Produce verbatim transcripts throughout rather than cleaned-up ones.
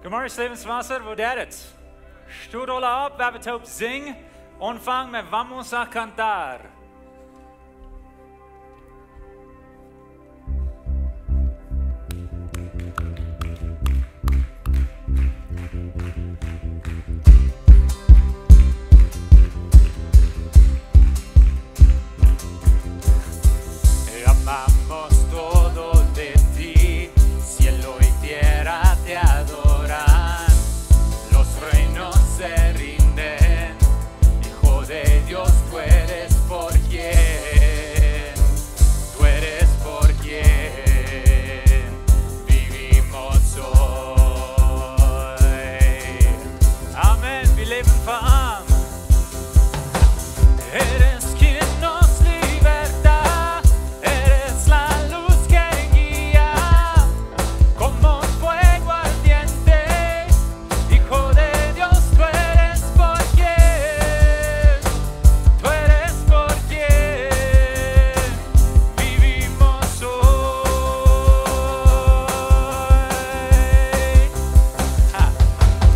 Goodemorjen, Lebenswasser, woo jeit et? Stot aula opp, wie haben toop sinjen. Aunfangen met Vamos a Cantar. Amamos todo de ti, cielo y tierra te adoran, los reinos se rinden, Hijo de Dios, tú eres por quien, tú eres por quien vivimos hoy. Amen. Wie läwen fa am. Eres quien nos liberta, eres la luz que guía, como un fuego ardiente, Hijo de Dios, tú eres por quien, tú eres por quien vivimos hoy.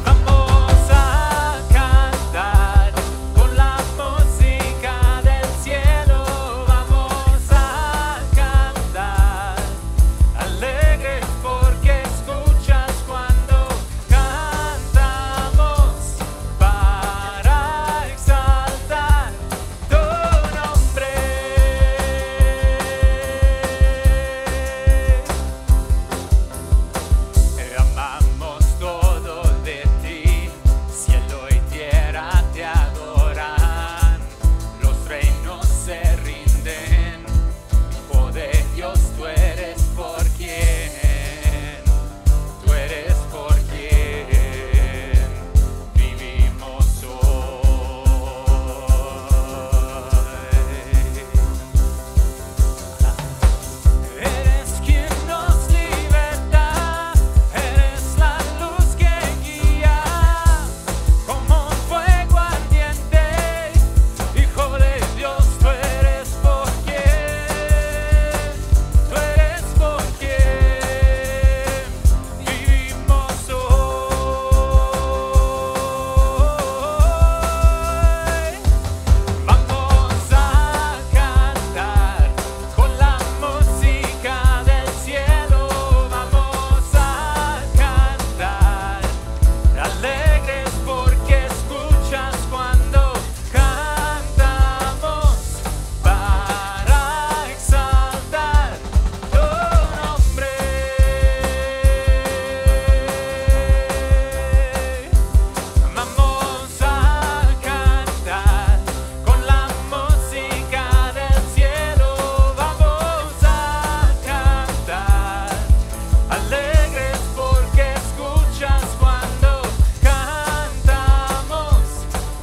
Vamos a cantar con la música del cielo, vamos a cantar alegres porque escuchas cuando cantamos para exaltar tu nombre. Amamos todo de ti, cielo y tierra te adoran, los reinos se rinden, Hijo de Dios, tú eres por quien, tú eres por quien vivimos hoy. Eres quien nos liberta, eres la luz que guía, como un fuego ardiente, Hijo de Dios, tú eres por quien, tú eres por quien vivimos hoy. Vamos a cantar con la música del cielo, vamos a cantar alegres porque escuchas cuando cantamos para exaltar tu nombre. Vamos a cantar con la música del cielo, vamos a cantar alegres porque escuchas cuando cantamos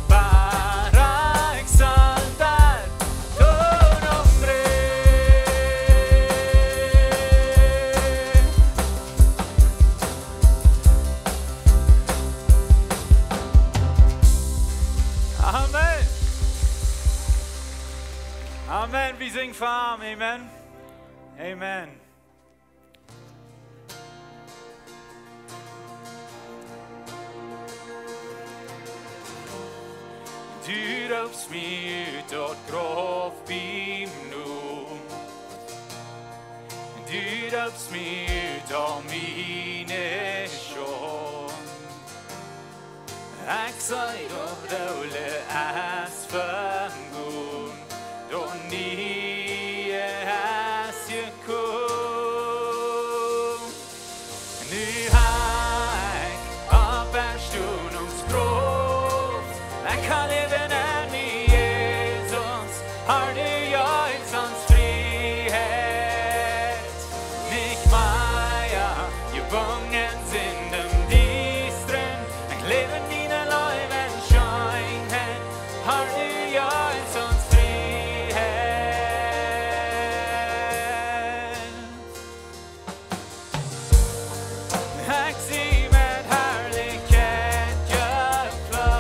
para exaltar tu nombre. Amen. Amen. Wie sinjen fa am. Amen. Amen. Du roopst mie ut daut Grauf biem Nomen. Du roopst mie ut aul miene Schaund. Ekj see daut Oole es vegonen, daut Niee es jekomen. Nu ha ekj Oppstonunk Krauft. Ekj kaun läwen enn mie, Jesus. Har, du jeefst ons Frieheit. Nich mea jebungen Sind em Diestren. Ekj läw en diene Leew un Scheenheit. Har, du jeefst ons Frieheit. Ekj sie met Harlichkjeit jefleet.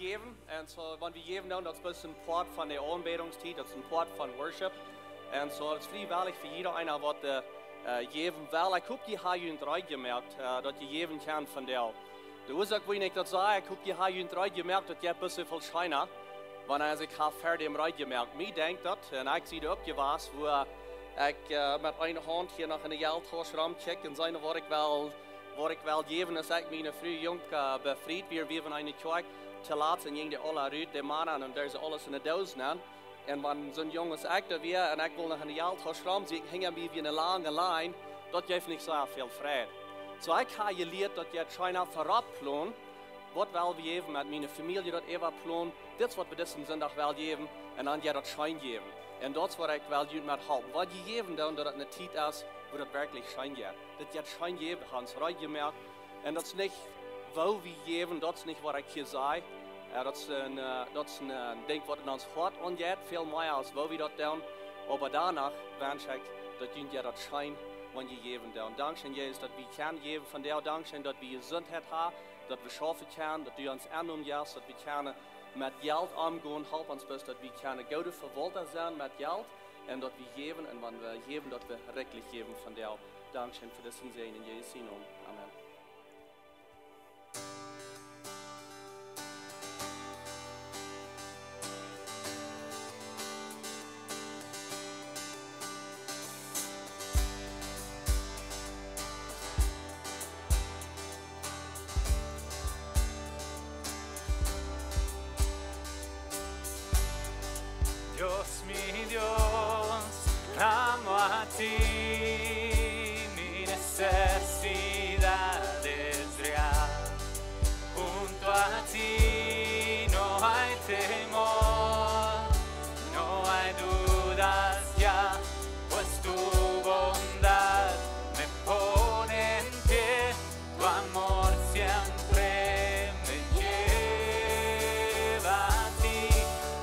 Jäwen. Un soo, wan wie jäwen doonen, daut es bloos een Poat von de Aunbädungstiet, daut es een Poat von Worship. Un soo, daut es friewellich fa jieda eena waut, äh, äh, jäwen well. Ekj hop, jie haben junt reed jemoakt, äh, daut jie jäwen kjennen vondoag. De Uasoak, wuarom ekj daut saj, ekj hop, jie haben junt reed jemoakt, daut jeit bloos soo väl scheena. Wan ekj hab ver däm reed jemoakt. Mie denkjt daut, un ekj sie doa uk jewast, wua ekj, äh, met eene Haunt hia noch enne Jelttausch romkjikj un säd, waut ekj well waut ekj well jäwen, aus ekj miene Fru junk, äh, befriet, wia wie en eene Kjoakj, toolatst jinjen dee aula rut, de Mana, un deeden see aules enne Doos nenn. Un wan soon Jung aus ekj doa wia, un ekj wull noch enne Jelttausch rom, see hinja mie wia eene lange Line, daut jeef nich soo väl Freid. Soo, ekj hab jelieet, daut jeit scheena verop plonen, waut well wie jäwen met miene Famielje, daut äwa plonen, dit es waut wie disen Sindach well jäwen, un dan jeit daut scheen jäwen. Un daut es waut ekj well junt met halpen. Waut jie jäwen doonen, daut daut eene Tiet es, wua daut werkjlich scheen jeit. Daut jeit scheen jäwen, wie haben ons reed jemoakt. Un daut es nich, woo wie jäwen, daut es nich waut ekj hia saj. Äh, daut es een, äh, daut es een, äh, Dinkj waut en ons Hoat aunjeit, väl mea aus woo wie daut doonen. Oba doano wensch ekj, daut junt jeit daut scheen, wan jie jäwen doonen. Dankscheen, Jesus, daut wie kjennen jäwen vondoag. Dankscheen, daut wie Jesundheit haben, daut wie schaufen kjennen, daut du ons aunjenomen hast, daut wie kjennen met Jelt omgonen. Halp ons bloos, daut wie kjennen goode Vewaulta sennen met Jelt. Un daut wie jäwen, un wan wie jäwen, daut wie rikjlich jäwen vondoag. Dankscheen fa disen Säajen en Jesus sienen Nomen. Amen. Dios, mi Dios, clamo a ti, mi necesidad es real. Junto a ti no hay temor, no hay dudas ya, pues tu bondad me pone en pie, tu amor siempre me lleva a ti.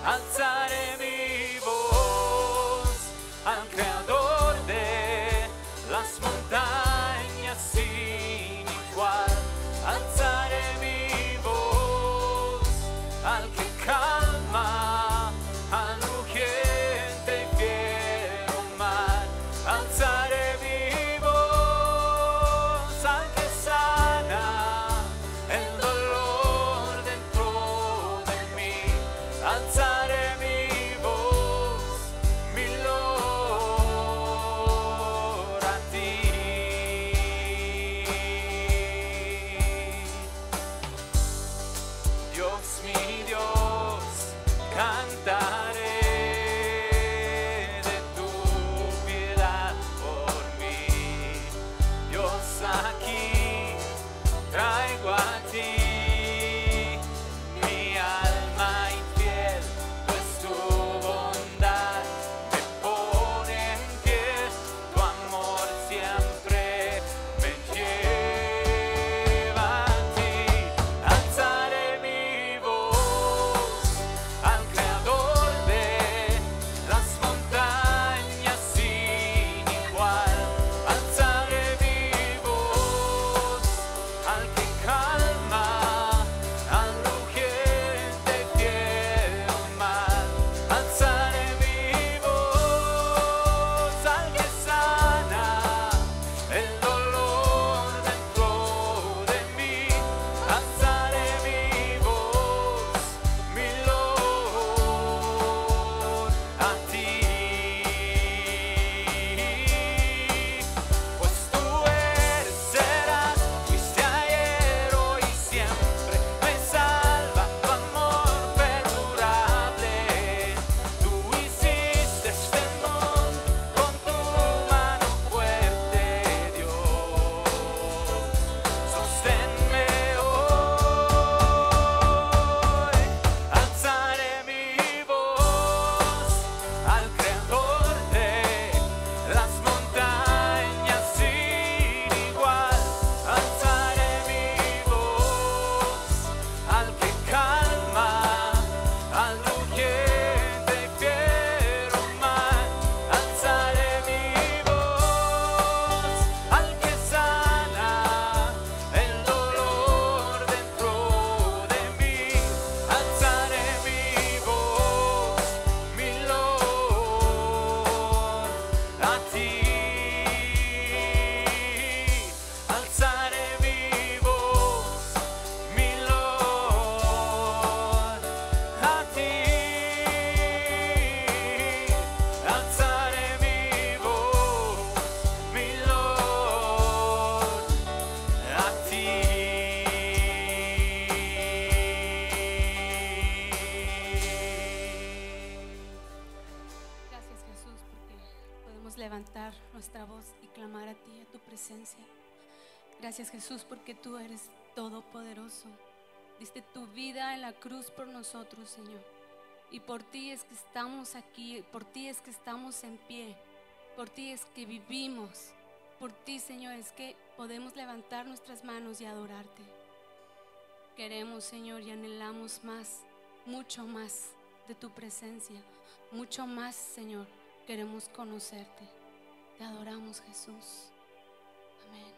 Alzaré mi voz al Creador de las montañas sin igual. Alzaré mi voz al que calma al rugiente y fiero mar. Alzaré mi voz al que sana el dolor dentro de mí. Alzaré mi voz, mi loor a ti. Dios, mi Dios, cantaré de tu piedad por mí. Dios, aquí traigo a ti mi alma infiel, nuestra voz y clamar a ti, a tu presencia. Gracias, Jesús, porque tú eres todopoderoso. Diste tu vida en la cruz por nosotros, Señor. Y por ti es que estamos aquí, por ti es que estamos en pie, por ti es que vivimos, por ti, Señor, es que podemos levantar nuestras manos y adorarte. Queremos, Señor, y anhelamos más, mucho más de tu presencia, mucho más, Señor. Queremos conocerte. Te adoramos, Jesús. Amén.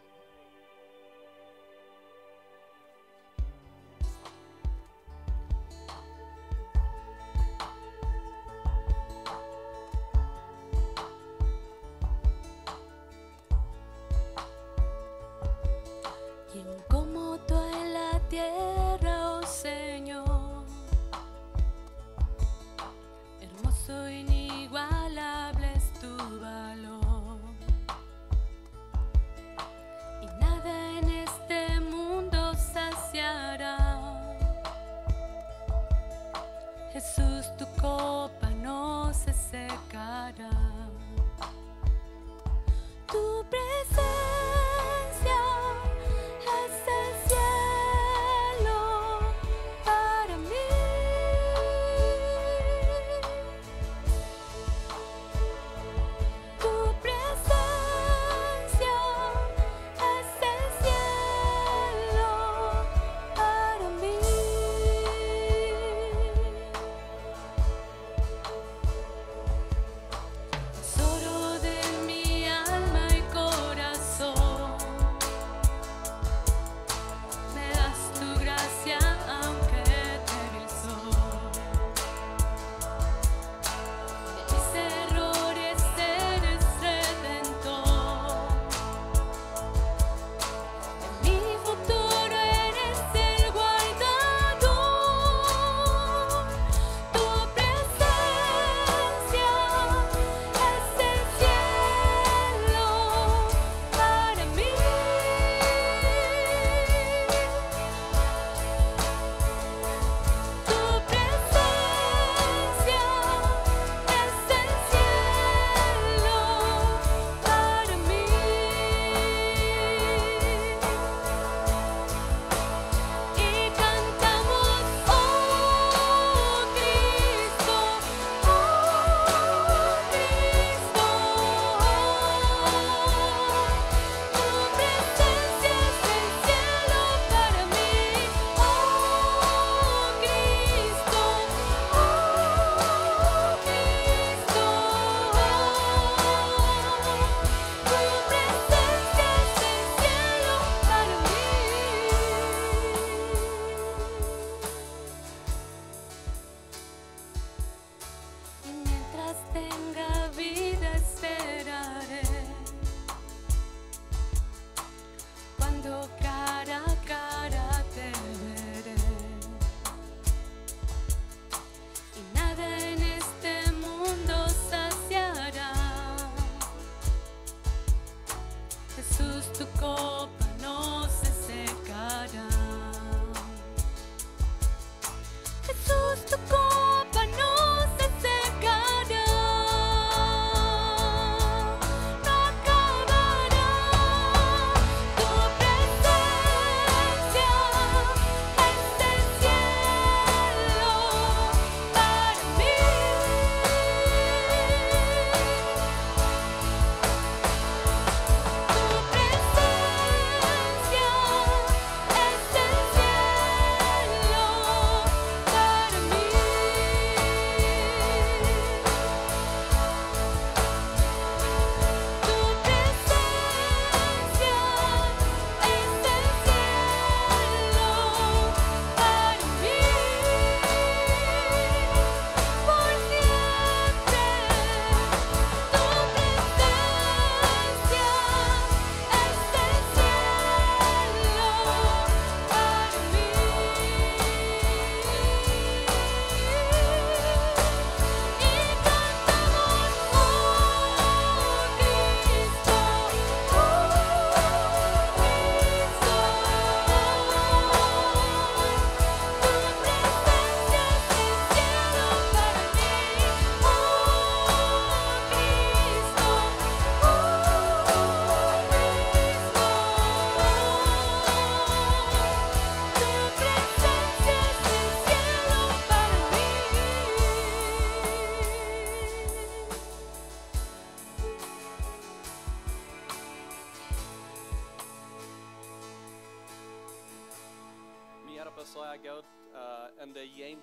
Quién como tú en la tierra, oh Señor. Hermoso, inigualable es tu valor. Y nada en este mundo saciará. Jesús, tu copa no se secará. Tu presencia es el cielo para mí. Tu presencia es el cielo para mí. Tesoro de mi alma y corazón.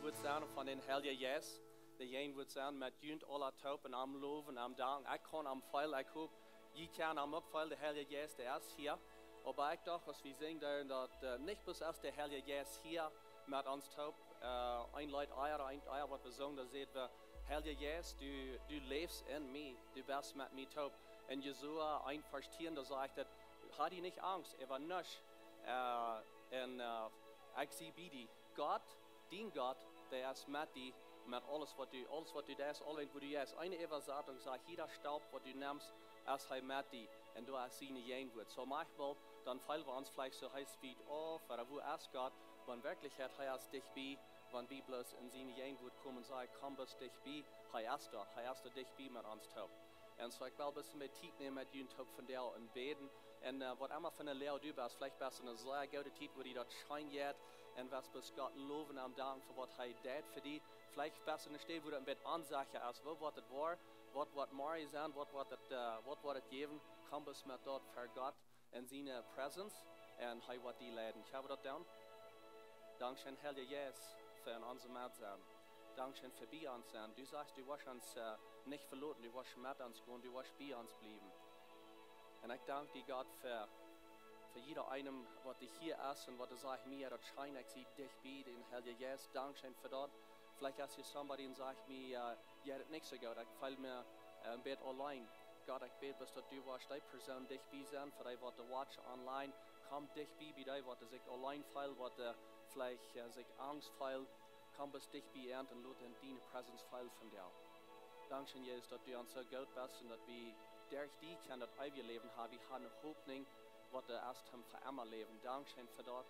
Wuat sennen von dän Heiljen Jeist, dee hia wuat sennen met junt aula toop un am lowen, am danken. Ekj kaun am feelen, ekj hop, jie kjennen am uk feelen, de Heilje Jeist, dee es hia. Oba ekj docht, aus wie sinjen, daut, daut, äh, nich bloos es de Heilje Jeist hia met ons toop, äh, een Leet ea, een ea, waut wie sungen, doa säd wie: Heilja Jeist, du, du läfst en mie, du best met mie toop. En Josua eent Varsch tieen, doa sajcht et: Hab die nich Angst, äwa nuscht. Äh, un, äh, ekj sie bie die. Gott, dien Gott, dee es met die, met aules waut du, aules waut du deist, aulawäajen wua du jeist. Eene Äwasatunk sajcht: Jieda Stap waut du nemst, es hee met die. Un doa es siene Jäajenwuat. Soo maunchmol, dan feelen wie ons veleicht soo, hee es wiet auf, ooda wua es Gott? Oba en Werkjlichkjeit, hee es dicht bie, wan wie bloos en siene Jäajenwuat komen, sajen: Komm bloos dicht bie, hee es doa, hee es doa dicht bie met ons toop. Un soo, ekj well bloos een bät Tiet nämen met junt toop vondoag un bäden. Un, äh, waut emma fa eene Loag du best, veleicht best du en eene sea goode Tiet, wua die daut scheen jeit, un west bloos Gott lowen un danken fa waut hee deed fa die. Veleicht best du en eene Städ, wua daut een bät onsecha es. Woo woat et woaren? Waut woat morjen sennen? Waut woat et, äh, waut woat et jäwen? Komm bloos met daut ver Gott en siene Presence un hee woat die leiden. Kjenn wie daut doonen? Dankscheen, Heilja Jeist, fa en onse Med sennen. Dankscheen fa bie ons sennen. Du sajchst, du woascht ons, äh, nich veloten, du woascht met ons gonen, du woascht bie ons bliewen. Un ekj dank die, Gott, fa, fa jieda eenem, waut hia es un waut sajcht: Mie, daut scheen, ekj sie dicht bie dän Heiljen Jeist. Dankscheen fa daut. Veleicht es hia somebody un sajcht: Mie, äh, jeit et nich soo goot, ekj feel mie, äh, een bät auleen. Gott, ekj bäd bloos, daut du woascht dee Persoon dicht bie sennen, fa dee waut watchen online. Komm dicht bie, bie dee waut sikj auleen feelen, waut, äh, veleicht, äh, sikj Angst feelen. Komm bloos dicht bie an un lot an diene Presence feelen vondoag. Dankscheen, Jesus, daut du ons soo goot best un daut wie derch die kjennen daut eewje Läwen haben. Wie haben eene Hopninj, waut doa es toom fa emma läwen. Dankscheen fa daut.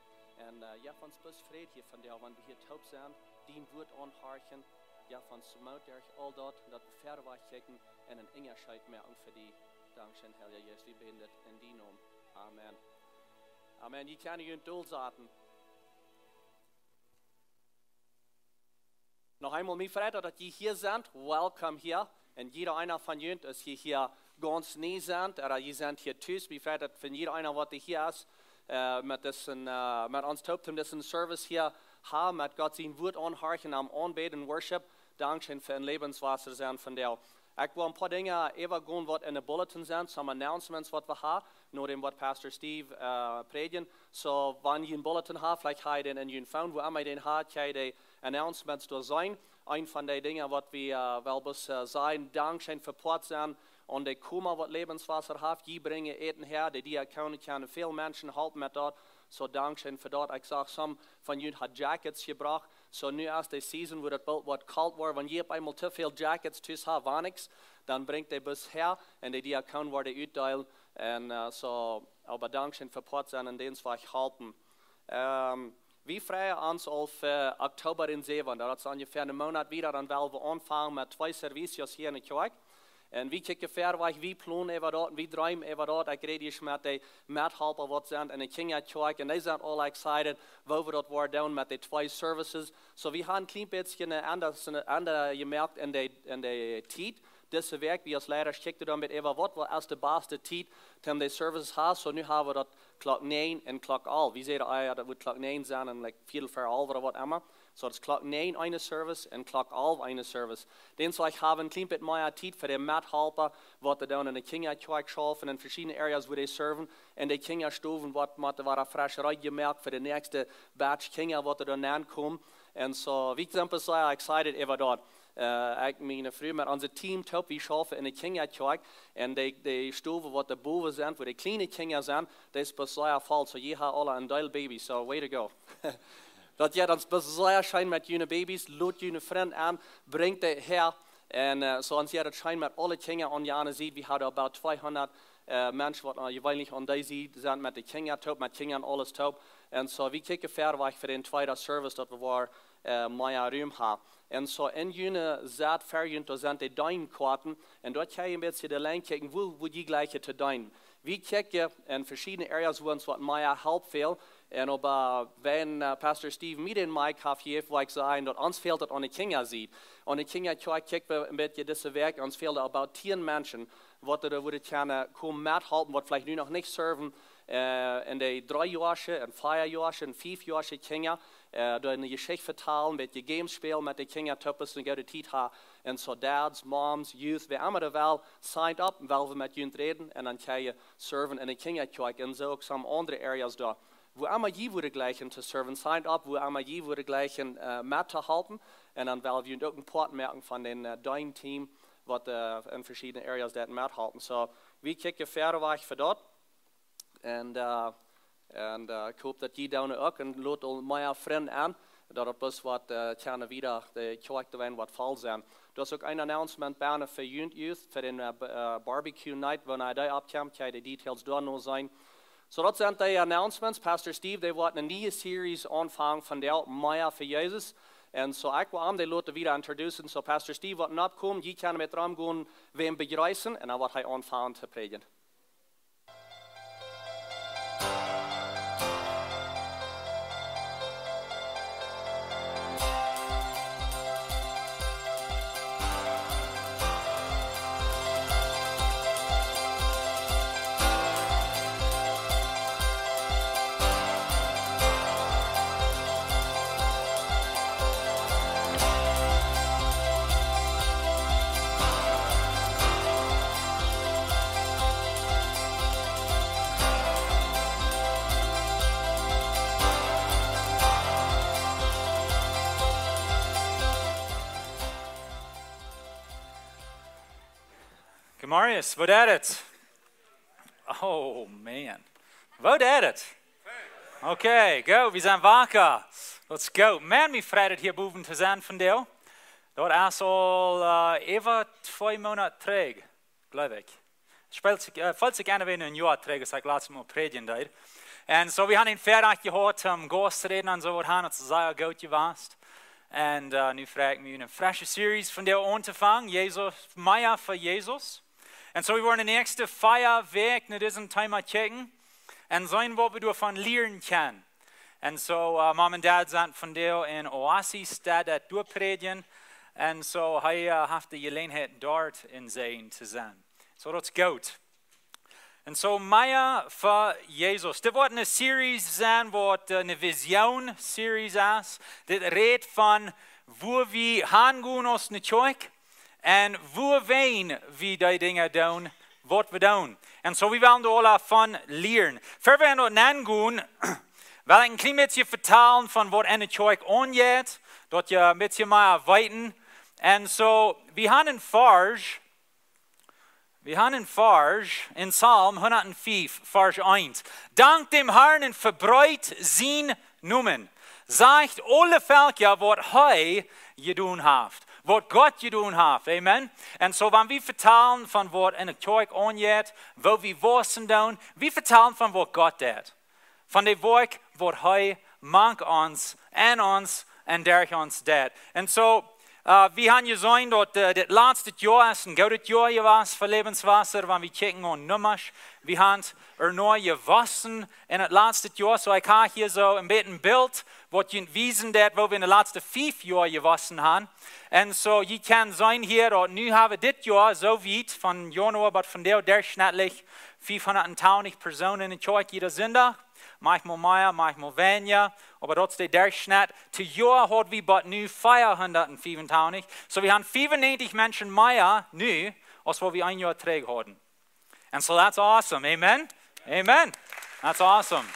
Un, äh, jeff ons bloos Fräd hia vondoag, wan wie hia toop sent, dien Wuat aunhorchen. Jeff ons Moot derch aul daut, daut wie verwoat kjikjen un een Unjascheet moaken fa die. Dankscheen, Heilja Jeist, wie bäden dit en dienen Nomen. Amen. Amen. Jie kjennen junt dolsaten. Noch eemol, mie freit daut, daut jie hia sent. Welcome hia. Un jieda eena von junt, aus jie hia gaunz nie sent, ooda jie sent hia tus, mie freit daut, von jieda eena, waut hia es, äh, met disen, äh, met ons toop toom disen Service hia haben, met Gott sien Wuat aunhorchen, am aunbäden, worship. Dankscheen fa en Läwenswota sennen vondoag. Ekj well een poa Dinja äwagonen, waut en de Bulletin sent, some announcements, waut wie haben, no däm, waut Pastor Steve, äh, prädjen. Soo, wan jie een Bulletin haben, veleicht hab jie dän en jun Phone, wua emma jie dän haben, kjenn jie de Announcements doa seenen. Eent von de Dinja, waut wie, äh, well bloos, äh, sajen: Dankscheen fa Poat sennen aun de Koma, waut Läwenswota haft. Jie brinjen Äten häa, de Diakonen kjennen väl Menschen halpen met daut. Soo, dankscheen fa daut. Ekj sach, some von junt haben Jackets jebrocht. Soo, nu es de Season, wua daut boolt woat kolt woaren. Wan jie opp eemol too väl Jackets tus haben, wannix, dan brinjt dee bloos häa un de Diakonen woaren dee utdeelen. Un, äh, soo, oba dankscheen fa Poat sennen un dän Wajch halpen. Ähm, wie freien ons aul fa Oktober dän säwenden. Daut es onjefäa een Moonat wieda, dan well wie aunfangen met twee servicios hia en de Kjoakj. Un wie kjikjen verwoat, wie plonen äwa daut, un wie dreemen äwa daut. Ekj räd ieescht met de Methalpa, waut sent en de Kjinjakjoakj, un dee sent aul excited, woo wie daut woaren doonen met de twee services. Soo, wie haben een kjlien bät een Enj, een Enj jemoakt en de, en de Tiet. Dise Wäakj, wie aus Leida kjikjten dan met äwa, waut woat de baste Tiet, toom de Services haben. Soo, nu haben wie daut Klock näajen un Klock alf. Wie säden, ah jo, daut woat Klock näajen sennen un, like, Viedel ver alf ooda waut emma. Soo, daut es Klock näajen eene Service un Klock alf eene Service. Dän Wajch haben wie een kjlien bät mea Tiet fa de Methalpa, waut dee dan en de Kjinjakjoakj schaufen, en veschiedne Areas, wua dee serven, en de Kjinjastowen, waut met de woaren fresch reed jemoakt fa de näakjste Batch Kjinja, waut doa dan aunkomen. Un soo, wie sent sea excited äwa daut. Äh, ekj, miene Fru met ons Team toop, wie schaufen en de Kjinjakjoakj, un de, de Stowen, waut doa bowen sent, wua de kjliene Kjinja sent, dee es sea voll. Soo, jie haben aule een Deel Babys, soo way to go. Daut jeit ons sea scheen met june Babys, lot june Frind aun, brinjt dee häa. Un, äh, soo, ons jeit daut scheen met aule Kjinja aun jane Sied. Wie haben about tweehundat, äh, Menschen, waut, äh, jeweenlich aun dee Sied sent met de Kjinja toop, met Kjinja un aules toop. Un soo, wie kjikjen verwoat fa dän tweeden Service, daut wie woaren, äh, mea Rum haben. Un soo, en june Sied ver junt, doa sent de Deenkoaten. Un doa kjenn jie een bät de Lien kjikjen, wua, wua jie jlikjen to deenen. Wie kjikjen en veschiedne Areas, wua ons waut mea Help fält. Un opp, äh, wan, äh, Pastor Steve mie dän Mic haft jejäft, wull ekj sajen, daut ons fält daut aun de Kjinjasied. Aun de Kjinjakjoakj kjikj wie een bät dise Wäakj, ons fälen about tieen Menschen, waut doa wudden kjennen komen methalpen, waut veleicht nu noch nich serven, äh, en de dreejoasche, en veajoasche, en fiefjoasche Kjinja. äh, doa eene Jeschicht vetalen, een bät Games spälen met de Kjinja, toop eene goode Tiet haben. Un soo Dads, Moms, Youth, wäa emma doa well, signed up, well wie met junt räden un dan kjenn jie serven en de Kjinjakjoakj un soo uk some aundre Areas doa. Wua emma jie wudden jleichen to serven, signed up, wua emma jie wudden jleichen, äh, met to halpen. Un dan well wie junt uk een Poat moaken von dän, äh, Deen-Team, waut, äh, en veschiedne Areas doa methalpen. Soo, wie kjikjen wieda wajch fa daut. Un, äh, un, äh, ekj hop daut jie dan uk, un lot aul mea Frind aun, daut daut bloos woat, äh, kjennen wieda de Kjoakj doa woat voll sennen. Doa es uk een Announcement bennen fa Youth, fa dän, äh, B-, äh, Barbecue Night, wan dee oppkjemt, kjenn jie de Details doa noch seenen. Soo, daut sent de Announcements. Pastor Steve, dee woat eene niee Series aunfangen von de Mea fa Jesus. Un soo, ekj well am dee loten wieda introducen. Soo, Pastor Steve woat nopp komen, jie kjennen met am gonen, wäm bejreessen, un dan woat hee aunfangen to prädjen. Gemarius, woo deit et? Oh, man. Woo deit et? Okay, goot, wie sent waka. Let's go. Man, mie freit et hia bowen to sennen vondoag. Daut es aul, äh, äwa twee Moonat trigj, jleew ekj. Felt sikj, äh, felt sikj aun, wan een Joa trigj es, aus ekj latst mol prädjen deed. Un soo, wie haben een Väarajcht jehaut, om Gott to räden un soo waut, daut es sea goot jewast. Un, äh, nu frei ekj mie, eene fresche Series vondoag auntofangen. Jesus, Mea fa Jesus. Un soo, wie woaren de näakjste vea Wäakj no dit Thema kjikjen un seenen, waut wie doavon lieren kjennen. Un soo, äh, Mom un Dad sent vondoag en Oasis, doa daut doa prädjen. Un soo, hee, äh, haft de Jeläajenheit doa een Säajen to sennen. Soo, daut es goot. Un soo, Mea fa Jesus. Dit woat eene Series sennen, waut, äh, eene Vision-Series es. Dit rät von, wua wie hangonen aus eene Kjoakj un wuawäajen wie dee Dinja doonen, waut wie doonen. Un soo, wie wellen doa aul von lieren. Ver wie doa nengonen, well ekj een kjlien bät vetalen von waut enne Kjoakj aunjeit, daut jie een bät mea weeten. Un soo, wie haben een Varsch, wie haben een Varsch en Psalm hundatfief, Varsch eent. Dankt däm Harn un vebreet sienen Nomen. Sajcht aule Velkja, waut hee jedonen haft, waut Gott jedonen haft. Amen. Un soo, wan wie vetalen von waut enne Kjoakj aunjeit, woo wie waussen doonen, wie vetalen von waut Gott deit. Von de Woakj, waut hee mank ons, aun ons un derch ons deit. Un soo, äh, wie haben jeseenen, daut, äh, dit latste Joa es een goodet Joa jewast fa Lebenswasser, wan wie kjikjen no Nummasch. Wie haben ea noch jewossen en daut latste Joa. Soo, ekj hab hia soo een bät een Bilt, waut junt wiesen deit, woo wie en de latste fief Joa jewossen haben. Un soo, jie kjennen seenen hia, daut nu haben wie dit Joa soo wiet, von Januar bat vondoag, derchschnittlich fiefhundat Persoonen en de Kjoakj jieda Sindach. Maunchmol mea, maunchmol weinja, oba daut es de Derchschnitt. Dit Joa haud wie bat nu veahundat fiefentwintich. Soo, wie haben fiefennäajentich Menschen mea nu, aus waut wie een Joa trigj hauden. And so that's awesome. Amen? Amen. That's awesome.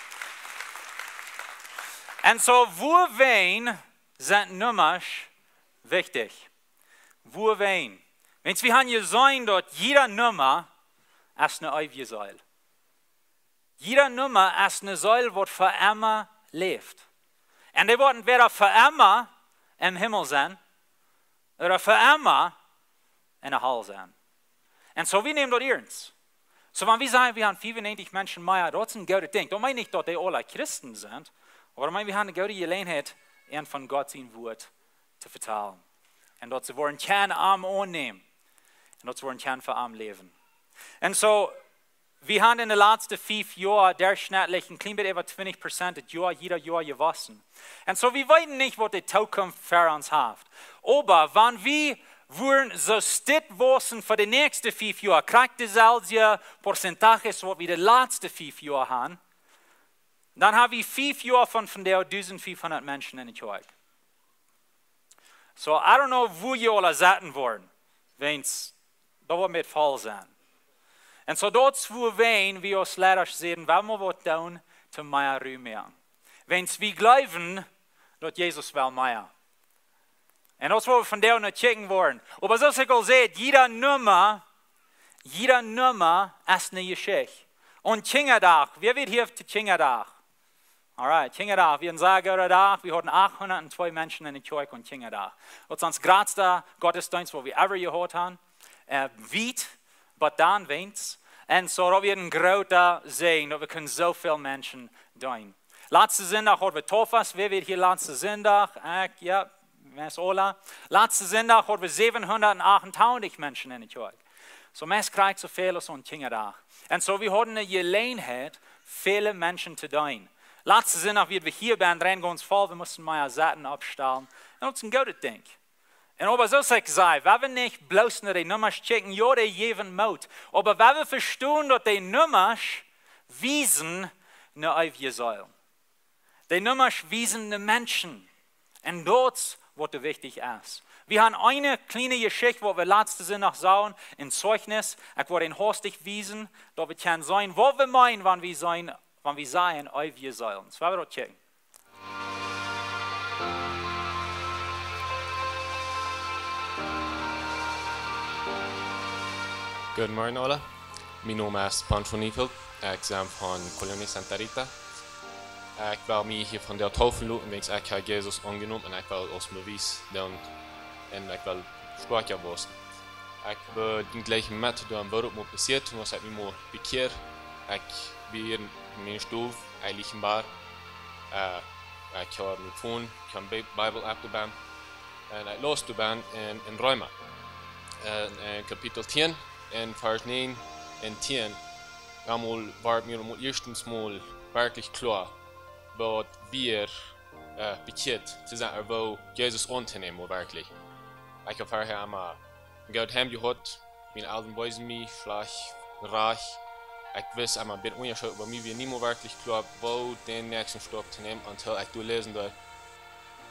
Un soo, wuawäajen sent Nummasch wichtich? Wuawäajen? Wiels wie haben jeseenen, daut jieda Numma es eene eewje Seel. Jieda Numma es eene Seel, waut fa emma läft. Un dee woat entwäda fa emma em Himmel sennen, ooda fa emma en de Hal sennen. Un soo, wie nämen daut iernst. Soo, wan wie sajen, wie haben fiefennäajentich Menschen mea, daut es een goodet Dinkj. Daut meent nich, daut dee aule Christen sent, oba daut meent, wie haben eene goode Jeläajenheit, an von Gott sien Wort to vetalen. Un daut see woaren kjennen am aunnämen. Un daut see woaren kjennen fa am läwen. Un soo, wie haben en de latste fief Joa derchschnittlich een kjlien bät äwa twintich Prozent daut Joa, jieda Joa jewossen. Un soo, wie weeten nich, waut de Tookunft fa ons haft. Oba wan wie wudden soo steit waussen fa de näakjste fief Joa, krakjt deeselwje Porcentajes, waut wie de latste fief Joa haben, Dan ha wie fief Joa von, von de dusent fiefhundat Menschen enne Kjoakj. So, I don't know, wua jie aula sitten woaren, wiels daut woat met voll sennen. Un so daut es wuarom wie aus Leida säden, wie motten waut doonen, toom mea Rum moaken. Wiels wie jleewen, daut Jesus well mea. Un daut es waut wie vondoag noch checken woaren. Oba soo aus ekj aul säd, jieda Numma, jieda Numma es eene Jeschicht. Un Kjinjadach, wäa wia hia to Kjinjadach? Alright, Kjinjadach, wia een sea gooda Dach. Wie hauden achthundat twee Menschen enne Kjoakj aun Kjinjadach. Daut es ons jratsta Gottesdeenst, waut wie ever jehaut haben. Äh, wiet, oba dan weens. Un so, daut wia een groota Säajen, daut wie kunnen soo väl Menschen deenen. Latsten Sindach hauden wie Tofas, wäa wia hia latsten Sindach? Ekj, jo, meist aula. Latsten Sindach hauden wie säwenhundat achtuntachentich Menschen enne Kjoakj. So meist krakjt soo väl aus aun Kjinjadach. Un so, wie hauden eene Jeläajenheit, väle Menschen to deenen. Latsten Sindach, aus wie hia bie ons rein gonen, wie musten mea Sitten oppstalen. Un daut es een goodet Dinkj. Un oba soo aus ekj säd, wie haben nich bloos no de Nummasch checken, jo, dee jäwen Moot. Oba wie haben vestonen, daut dee Nummasch wiesen no eewje Seelen. Dee Nummasch wiesen no Menschen. Un daut es waut doa wichtich es. Wie haben eene kjliene Jeschicht, waut wie latsten Sindach sagen, een Zeichnis. Ekj woa een haustich wiesen, daut wie kjennen seenen, waut wie meenen, wan wie seenen, wan wie sajen, eewje Seelen. So, wie haben daut checken. Guten Morgen, aula. Mien Nomen es Pancho Neufeld. Ekj sie von Colonia Santa Rita. Ekj well mie hia vondoag deepen loten, wiels ekj hab Jesus aunjenomen un ekj well daut aus Bewies doonen. Un ekj well stoakja woaren. Ekj wull jlikj met doonen, waut mie passieed, un aus ekj mie mol bekjeed. Ekj wia en miene Stow, ekj leech em Bad. Äh, ekj haud mien Phone, ekj haud Bi-, Bible-App doabie. Un ekj laus doabie en, en Reema. En, en Kapitel tieen, en Varsch näajen un tieen. Dan mol wort mie mol ieeschtens mol werkjlich kloa, waut wia, äh, bekjeet to sennen, ooda woo Jesus auntoneemen, woo werkjlich. Ekj hab verhäa emma een goodet Heim jehaut, miene Elren wiesen mie schlajcht, rajcht. Ekj wist emma een bät Unjascheet, oba mie wia niemols werkjlich kloa, woo dän näakjsten Stap to nämen, until ekj doa läsen deed.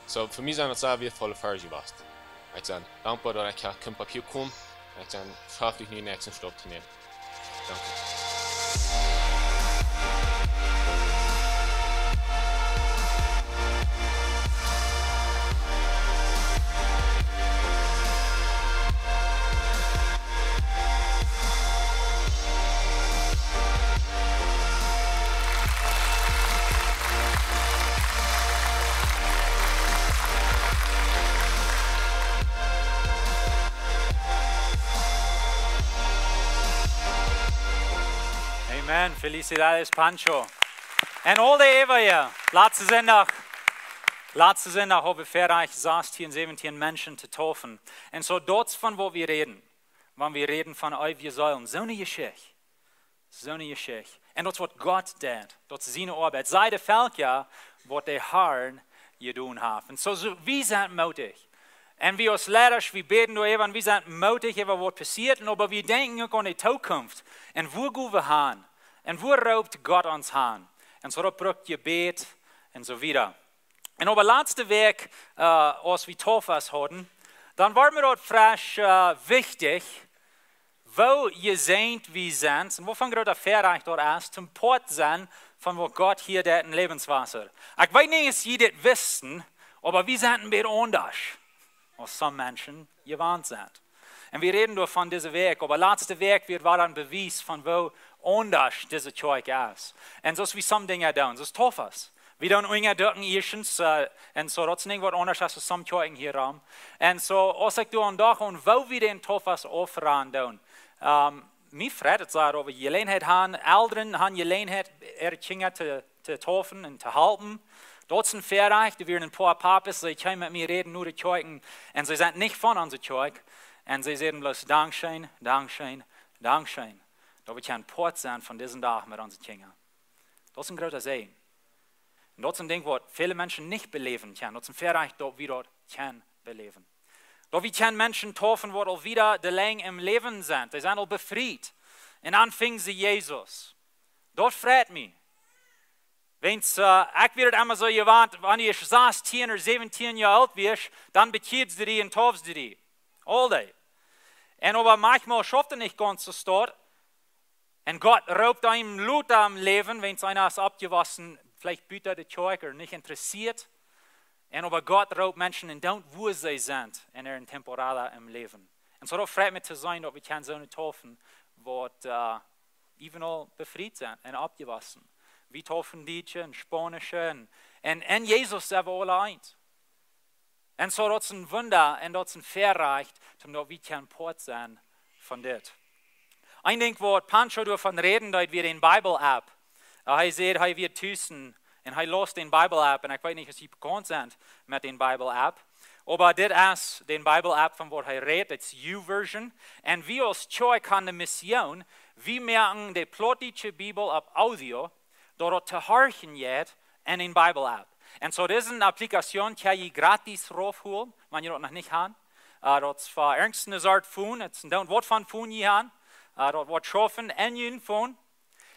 So, fa mie sent daut sea wieetvolle Varsch jewast. Ekj sie dankboa, daut ekj hia kunn opp hia komen. Ekj sie schaftich nu dän näakjsten Stap to nämen. Danke. Amen. Felicidades, Pancho. Un aul de äwaje, latsten Sindach, latsten Sindach haud wie Varsch sastieen, säwentieen Menschen to deepen. Un so daut es von waut wie räden, wan wie räden von eewje Seelen. Soone Jeschicht. Soone Jeschicht. Un daut es waut Gott deed. Daut es siene Oabeit. See de Velkja, waut de Har jedonen haft. Un so, so, wie sent mootich. Un wie aus Leida, wie bäden doaräwa, un wie sent mootich äwa waut passieet. Un oba wie denkjen uk aun de Zukunft. Un wua go wie han? Un wua roopt Gott ons han? Un so daut brukt Jebäd un so wieda. Un oba latste Wäakj, äh, aus wie Tofas hauden, dan wort mie daut fresch, äh, wichtich, woo jesäajent wie sent un waut fa een groota Väarajcht daut es, toom Poat sennen von waut Gott hia deed en Läwenswota. Ekj weet nich aus jie dit wisten, oba wie sent een bät aundasch aus some Menschen jewant sent. Un wie räden doavon dise Wäakj, oba latste Wäakj wia wada een Bewies von woo aundasch dise Kjoakj es. Un soo aus wie some Dinja doonen, soo aus Tofas. Wie doonen Unjadukjen ieeschtens, äh, un soo daut es nich waut aundasch es aus some Kjoakjen hia rom. Un soo, aus ekj doaraun docht, aun woo wie dän Tofas aufranen doonen. Ähm, mie freit daut sea, daut wie Jeläajenheit han, Elren han Jeläajenheit, äare Kjinja to, to deepen un to halpen. Daut es een Väarajcht, doa wieren een poa Papasch, see kjeemen met mie räden no de Kjoakjen. Un see sent nich von onse Kjoakj. Un see säden bloos: "Dankscheen, dankscheen, dankscheen." Daut wie kjennen Poat sennen von disen Dach met onse Kjinja. Daut es een groota Säajen. Un daut es een Dinkj waut väle Menschen nich beläwen kjennen. Daut es een Väarajcht daut wie daut kjennen beläwen. Daut wie kjennen Menschen deepen waut aul wieda de Lenjd em Läwen sent. Dee sent aul befriet. Un dan finjen see Jesus. Daut freit mie. Wiels äh, ekj wia daut emma soo jewant, wan du sastieen ooda säwentieen Joa oolt wieescht, dan bekjieedst du die un deepst du die. Aul dee. Un oba maunchmol schauft et nich gaunz soo stoakj. Un Gott roopt eenem lota em Läwen, wan eena es oppjewossen, veleicht buta de Kjoakj ooda nich interessieet. Un oba Gott roopt Menschen un deit, wua see sent en äare temporada em Läwen. Un soo daut freit mie to seenen, daut wie kjennen soone deepen, waut äh, evenal befriet sent un oppjewossen. Wie deepen Dietsche un Spaunische un, un en Jesus sent wie aule eent. Un soo daut es een Wunda un daut es een Väarajcht, om daut wie kjennen Poat sennen von dit. Een Dinkj, waut Pancho doavon räden deed, wia de Bible-App. Äh, hee säd, hee wia tus un hee läst de Bible-App. Un ekj weet nich, aus jie bekaunt sent met de Bible-App. Oba dit es de Bible-App von waut hee rät, dit es YouVersion. Un wie aus Kjoakj han de Mission, wie moaken de plautdietsche Bibel opp Audio, daut et to horchen jeit en de Bible-App. Un soo, dit es eene Applikation, kjenn jie gratis raufholen, wan jie daut noch nich han. Äh, daut es fa irjent eene Sort Phone, et es een Download von Phone jie han. Äh, daut woat schaufen en jun Phone.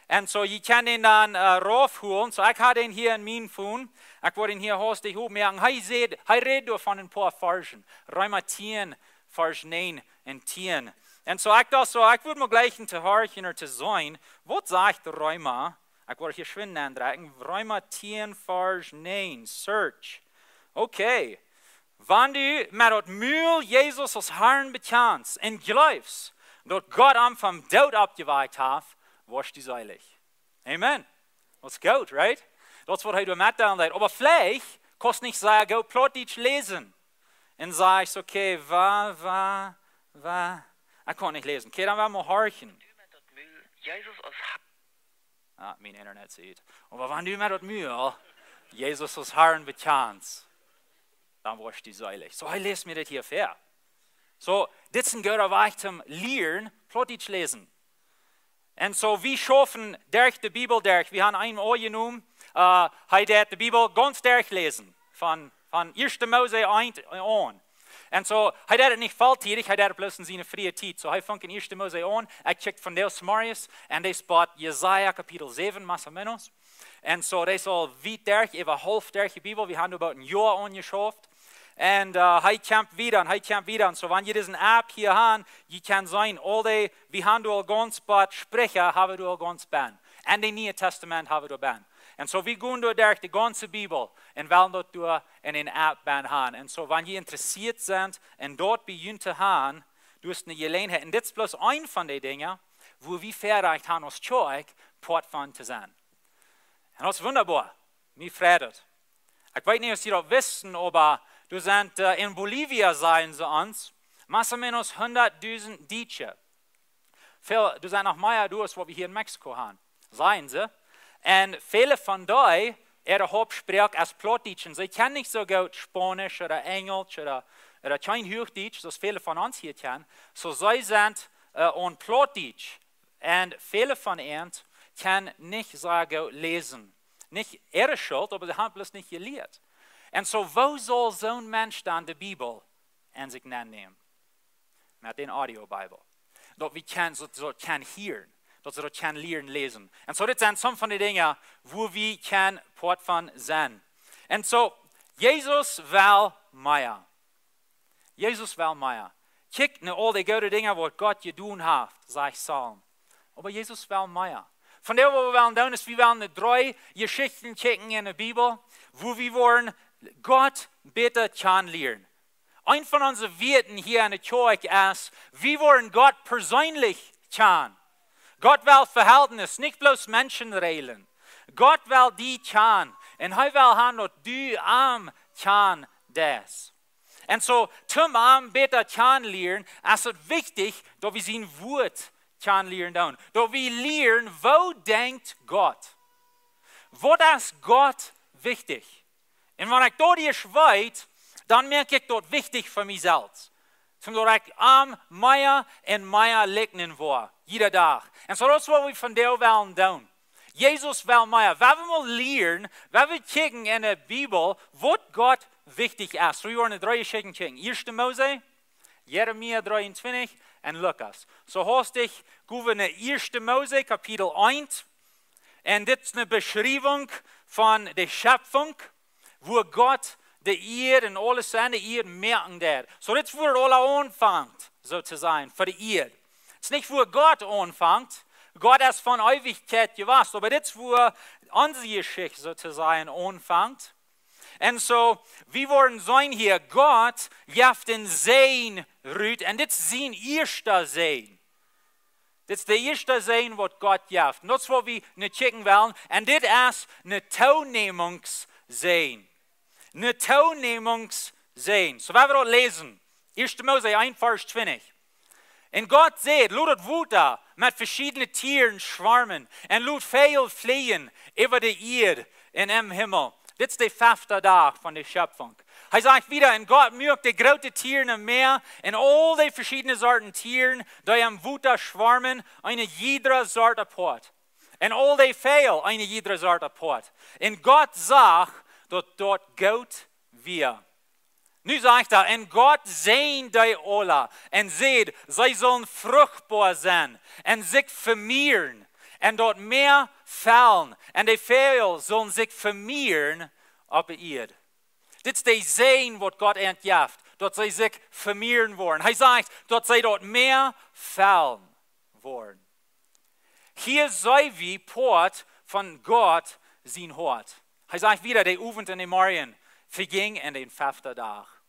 Un soo, jie kjennen dän dan äh, raufholen. Soo, ekj hab dän hia en mien Phone. Ekj woa dän hia hastich opmoaken. Hee säd, hee rät doa von een poa Varschen. Reema tieen, Varsch näajen un tieen. Un soo, ekj docht soo, ekj wudd mol jlikj to horchen ooda to seenen, waut sajcht Reema, ekj woa hia schwind aundrekjen, Reema tieen, Varsch näajen, search. Okay. Wan du met daut Mul Jesus aus Harn bekjanst un jleefst, daut Gott am vom Doot oppjewakjt haft, woascht du seelich. Amen. Daut es goot, right? Daut es waut hee doa metdeelen deed. Oba veleicht kaust nich sea goot Plautdietsch läsen. Un sajchst, okay, wa, wa, wa. Ekj kaun nich läsen. Okay, dan woa wie mol horchen. Du met daut Mul Jesus aus Harn. Ah, mien Internet sajcht. Oba wan du met daut Mul Jesus aus Harn bekjanst, dan woascht du seelich. Soo, hee läst mie dit hia väa. Soo, dit es een gooda Wajch toom lieren Plautdietsch läsen. Un soo, wie schaufen derch de Bibel derch. Wie han eenen aunjenomen, äh, hee deed de Bibel gaunz derchläsen. Von, von ieeschte Mose eent aun. Un soo, hee deed et nich volltiedich, hee deed et bloos en siene frie Tiet. Soo, hee funk en ieeschte Mose aun, hee kjikjt von Deel Smarius, un dee spot Jesaja Kapitel säwen, más o menos. Un soo, dee es aul wiet derch, äwa haulf derch de Bibel, wie han doa bout een Joa aunjeschauft. Un äh, hee kjemt wieda un hee kjemt wieda. Un soo, wan jie dise App hia han, jie kjennen seenen, aul dee, wie han doa gaunz poa Spricha, hab wie doa gaunz benn. Un daut Niee Tastament hab wie doa benn. Un soo, wie gonen doa derch de gaunze Bibel un wellen daut doa en eene App benn han. Un soo, wan jie interessieet sent en daut bie junt to han, du hast eene Jeläajenheit. Un dit es bloos eent von de Dinja, wua wie Väarajcht han aus Kjoakj, Poat von to sennen. Un daut es wundaboa. Mie freit et. Ekj weet nich, aus jie daut wisten, oba doa sent äh, en Bolivia, sajen see ons, más o menos hundatdusent Dietsche. Väl, doa sent noch mea doa aus waut wie hia en Mexiko han, sajen see. Un väle von dee, äare Hauptsproak es Plautdietsch. Un see kjennen nich soo goot Spaunisch ooda Enjelsch ooda, ooda kjeen Huachdietsch, soo aus väle von ons hia kjennen. Soo see sent äh, aun Plautdietsch. Un väle von an kjennen nich soo goot läsen. Nich äare Schult, oba see han bloos nich jelieet. Un soo, woo saul soon Mensch dan de Bibel en sikj nennämen? Met dän Audio-Bibel. Daut wie kjennen, soo, soo kjennen hieren. Daut see daut kjennen lieren läsen. Un soo, dit sent some von de Dinja, wua wie kjennen Poat von sennen. Un soo, Jesus well mea. Jesus well mea. Kjikj no aul de goode Dinja, waut Gott jedonen haft, sajcht Psalm. Oba Jesus well mea. Vondoag, waut wie wellen doonen, es, wie wellen no dree Jeschichten kjikjen en de Bibel, wua wie woaren Gott bäta kjanen lieren. Eent von onse Wieed hia en de Kjoakj es, wie woaren Gott perseenlich kjanen. Gott well Vehältnis, nich bloos Menschen räajlen. Gott well die kjanen. Un hee well han, daut du am kjanen deist. Un soo, toom am bäta kjanen lieren, es et wichtich, daut wie sien Wuat kjanen lieren doonen. Daut wie lieren, woo denkjt Gott? Waut es Gott wichtich? Un wan ekj daut ieescht weet, dan moak ekj daut wichtich fa mie selfst. Soo daut ekj am mea un mea likjnen woa, jieda Dach. Un soo, daut es waut wie vondoag wellen doonen. Jesus well mea. Wie wellen mol lieren, wie wellen kjikjen en de Bibel, waut Gott wichtich es. Soo, wie woaren dree Jeschichten kjikjen. Ieeschte Mose, Jeremia dreeuntwintich un Lukas. Soo, hastich, gonen wie no Ieeschte Mose, Kapitel eent. Un dit es eene Beschriewunk von de Schöpfunk, woo Gott de Ieed un aules aun de Ieed moaken deed. So dit es woo et aula aunfangt, soo to sajen, fa de Ieed. Et es nich woo Gott aunfangt. Gott es von Eewichkjeit jewast, oba dit es woo onse Jeschicht, soo to sajen, aunfangt. Un soo, wie woaren seenen hia, Gott jeft een Säajen rut, un dit es sien ieeschta Säajen. Dit es de ieeschta Säajen waut Gott jeft. Un daut es waut wie nu kjikjen wellen. Un dit es een Toonämungssäajen. Een Toonämungssäajen. So, wie woaren daut läsen. Ieeschte Mose eent, Varsch twintich. Un Gott säd: "Lot daut Wota met veschiedne Tieren schwoamen un lot Väajel flieejen äwa de Ieed un em Himmel." Dit es de fefta Dach von de Schöpfunk. Hee sajcht wieda: "Un Gott muak de groote Tieren em Mäa un aul de veschiedne Sorten Tieren, dee em Wota schwoamen, eene jiedre Sort apoat. Un aul de Väajel, eene jiedre Sort apoat. Un Gott sach, daut daut goot wia." Nu sajcht hee: "Un Gott säajend dee aula un säd: See sellen fruchtboa sennen un sikj vemieren un daut Mäa fellen, un de Väajel sellen sikj vemieren oppe Ieed." Dit es de Säajen waut Gott an jeft, daut see sikj vemieren woaren. Hee sajcht, daut see daut Mäa fellen woaren. Hia seen wie Poat von Gott sien Hoat. Hee sajcht wieda: "De Owent un de Morjen vejinjen un de fefta Dach."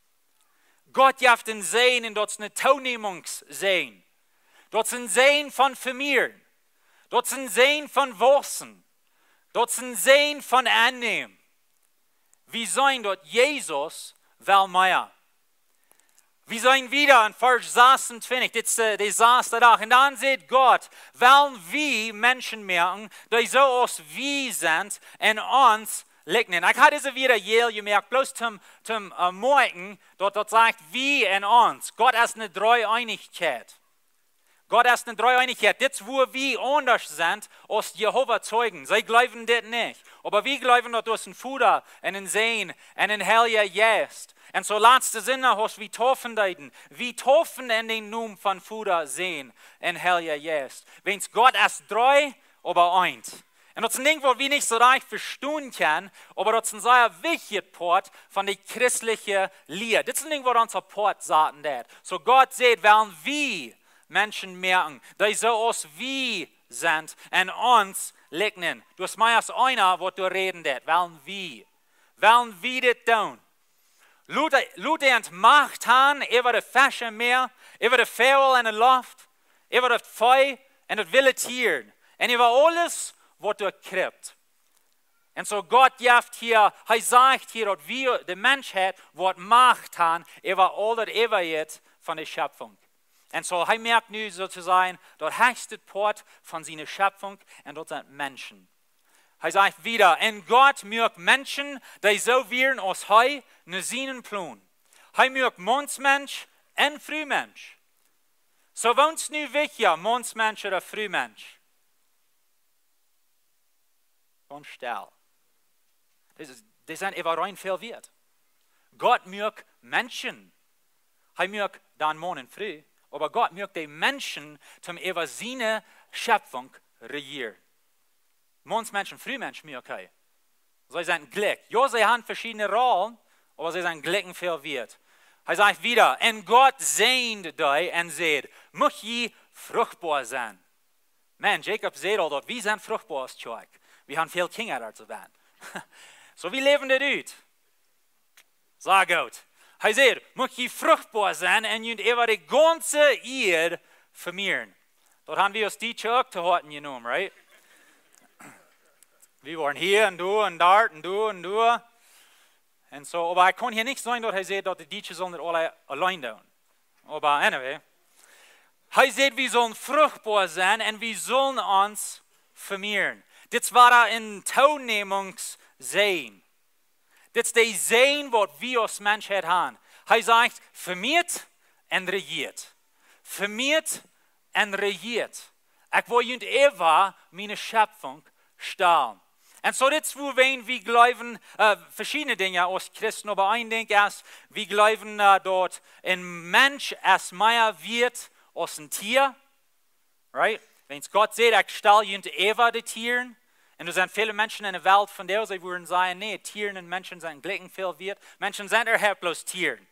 Gott jeft een Säajen un daut es een Toonämungssäajen. Daut es een Säajen von vemieren. Daut es een Säajen von wausen. Daut es een Säajen von aunnämen. Wie seenen daut Jesus well mea. Wie seenen wieda en Varsch sasuntwintich, dit es, äh, de sasta Dach. Un dan sajcht Gott: "Wellen wie Menschen moaken, dee soo aus wie sent un ons likjnen." Ekj hab dise wieda hia jemoakt, bloos toom, toom, äh, moakjen, daut daut sajcht wie un ons. Gott es eene Dreeeenichkjeit. Gott es eene Dreeeenichkjeit. Dit es woo wie aundasch sent aus Jehova Zeugen. See jleewen dit nich. Oba wie jleewen daut doa es een Voda un een Sän un een Heilja Jeist. Un soo latste Sindach, aus wie deepen deeden, wie deepen en dän Nomen von Voda, Sän un Heilja Jeist. Wiels Gott es dree, oba eent. Un daut es een Dinkj waut wie nich soo rajcht vestonen kjennen, oba daut es een sea wichtja Poat von de christelje Lia. Dit es een Dinkj waut ons apoat saten deit. So Gott sajcht: "Wellen wie Menschen moaken, dee soo aus wie sent un ons likjnen." Doa es mea aus eena waut doa räden deit. Wellen wie. Wellen wie dit doonen. Lot, lot an Macht han äwa de Fesch em Mäa, äwa de Väajel en de Loft, äwa daut Vee un daut wille Tieren, un äwa aules waut doa kjriept. Un so Gott jeft hia, hee sajcht hia daut wie, de Menschheit, woat Macht han äwa aul daut Äwajet von de Schöpfunk. Un so hee moakt nu soo to sajen daut hechste Poat von siene Schöpfunk, un daut sent Menschen. Hee sajcht wieda: "Un Gott muak Menschen, dee soo wieren aus hee, no sienen Plon." Hee muak Maunsmensch un Frumensch. So woont nu wichtja, Maunsmensch ooda Frumensch? Gaunz stell. Dit es, dit sent äwareen väl wieet. Gott muak Menschen. Hee muak dan Maun un Fru, oba Gott muak de Menschen toom äwa siene Schöpfunk rejieren. Maunsmensch un Frumensch muak hee. See sent jlikj. Jo, see han veschiedne Rollen, oba see sent jlikj un väl wieet. Hee sajcht wieda: "Un Gott säajend dee un säd: Mucht jie fruchtboa sennen." Maun, Jacob sajcht aul daut wie sent fruchtboa aus Kjoakj. Wie han väl Kjinja doa to sennen. So, wie läwen dit ut. Sea goot. Hee sajcht: "Mucht jie fruchtboa sennen un junt äwa de gaunze Ieed vemieren." Daut han wie aus Dietsche uk to Hoaten jenomen, right? Wie woaren hia un doa un doa un doa un doa. Un so, oba ekj kaun hia nich seenen daut hee sajcht daut de Dietsche sellen daut aule auleen doonen. Oba anyway. Hee sajcht, wie sellen fruchtboa sennen un wie sellen ons vemieren. Dit es wada een Toonämungssäajen. Dit es de Säajen waut wie aus Menschheit han. Hee sajcht: "Vemieet un rejieet. Vemieet un rejieet. Ekj well junt äwa miene Schöpfunk stalen." Un so dit es wuarom wie jleewen, äh, veschiedne Dinja aus Christen, oba een Dinkj es, wie jleewen, äh, daut een Mensch es mea wieet aus een Tia. Right? Wiels Gott sajcht: "Ekj stal junt äwa de Tieren." Un doa sent väle Menschen enne Welt von dee, see wudden sajen: "Nä, Tieren un Menschen sent jlikj väl wieet. Menschen sent äwahaupt bloos Tieren."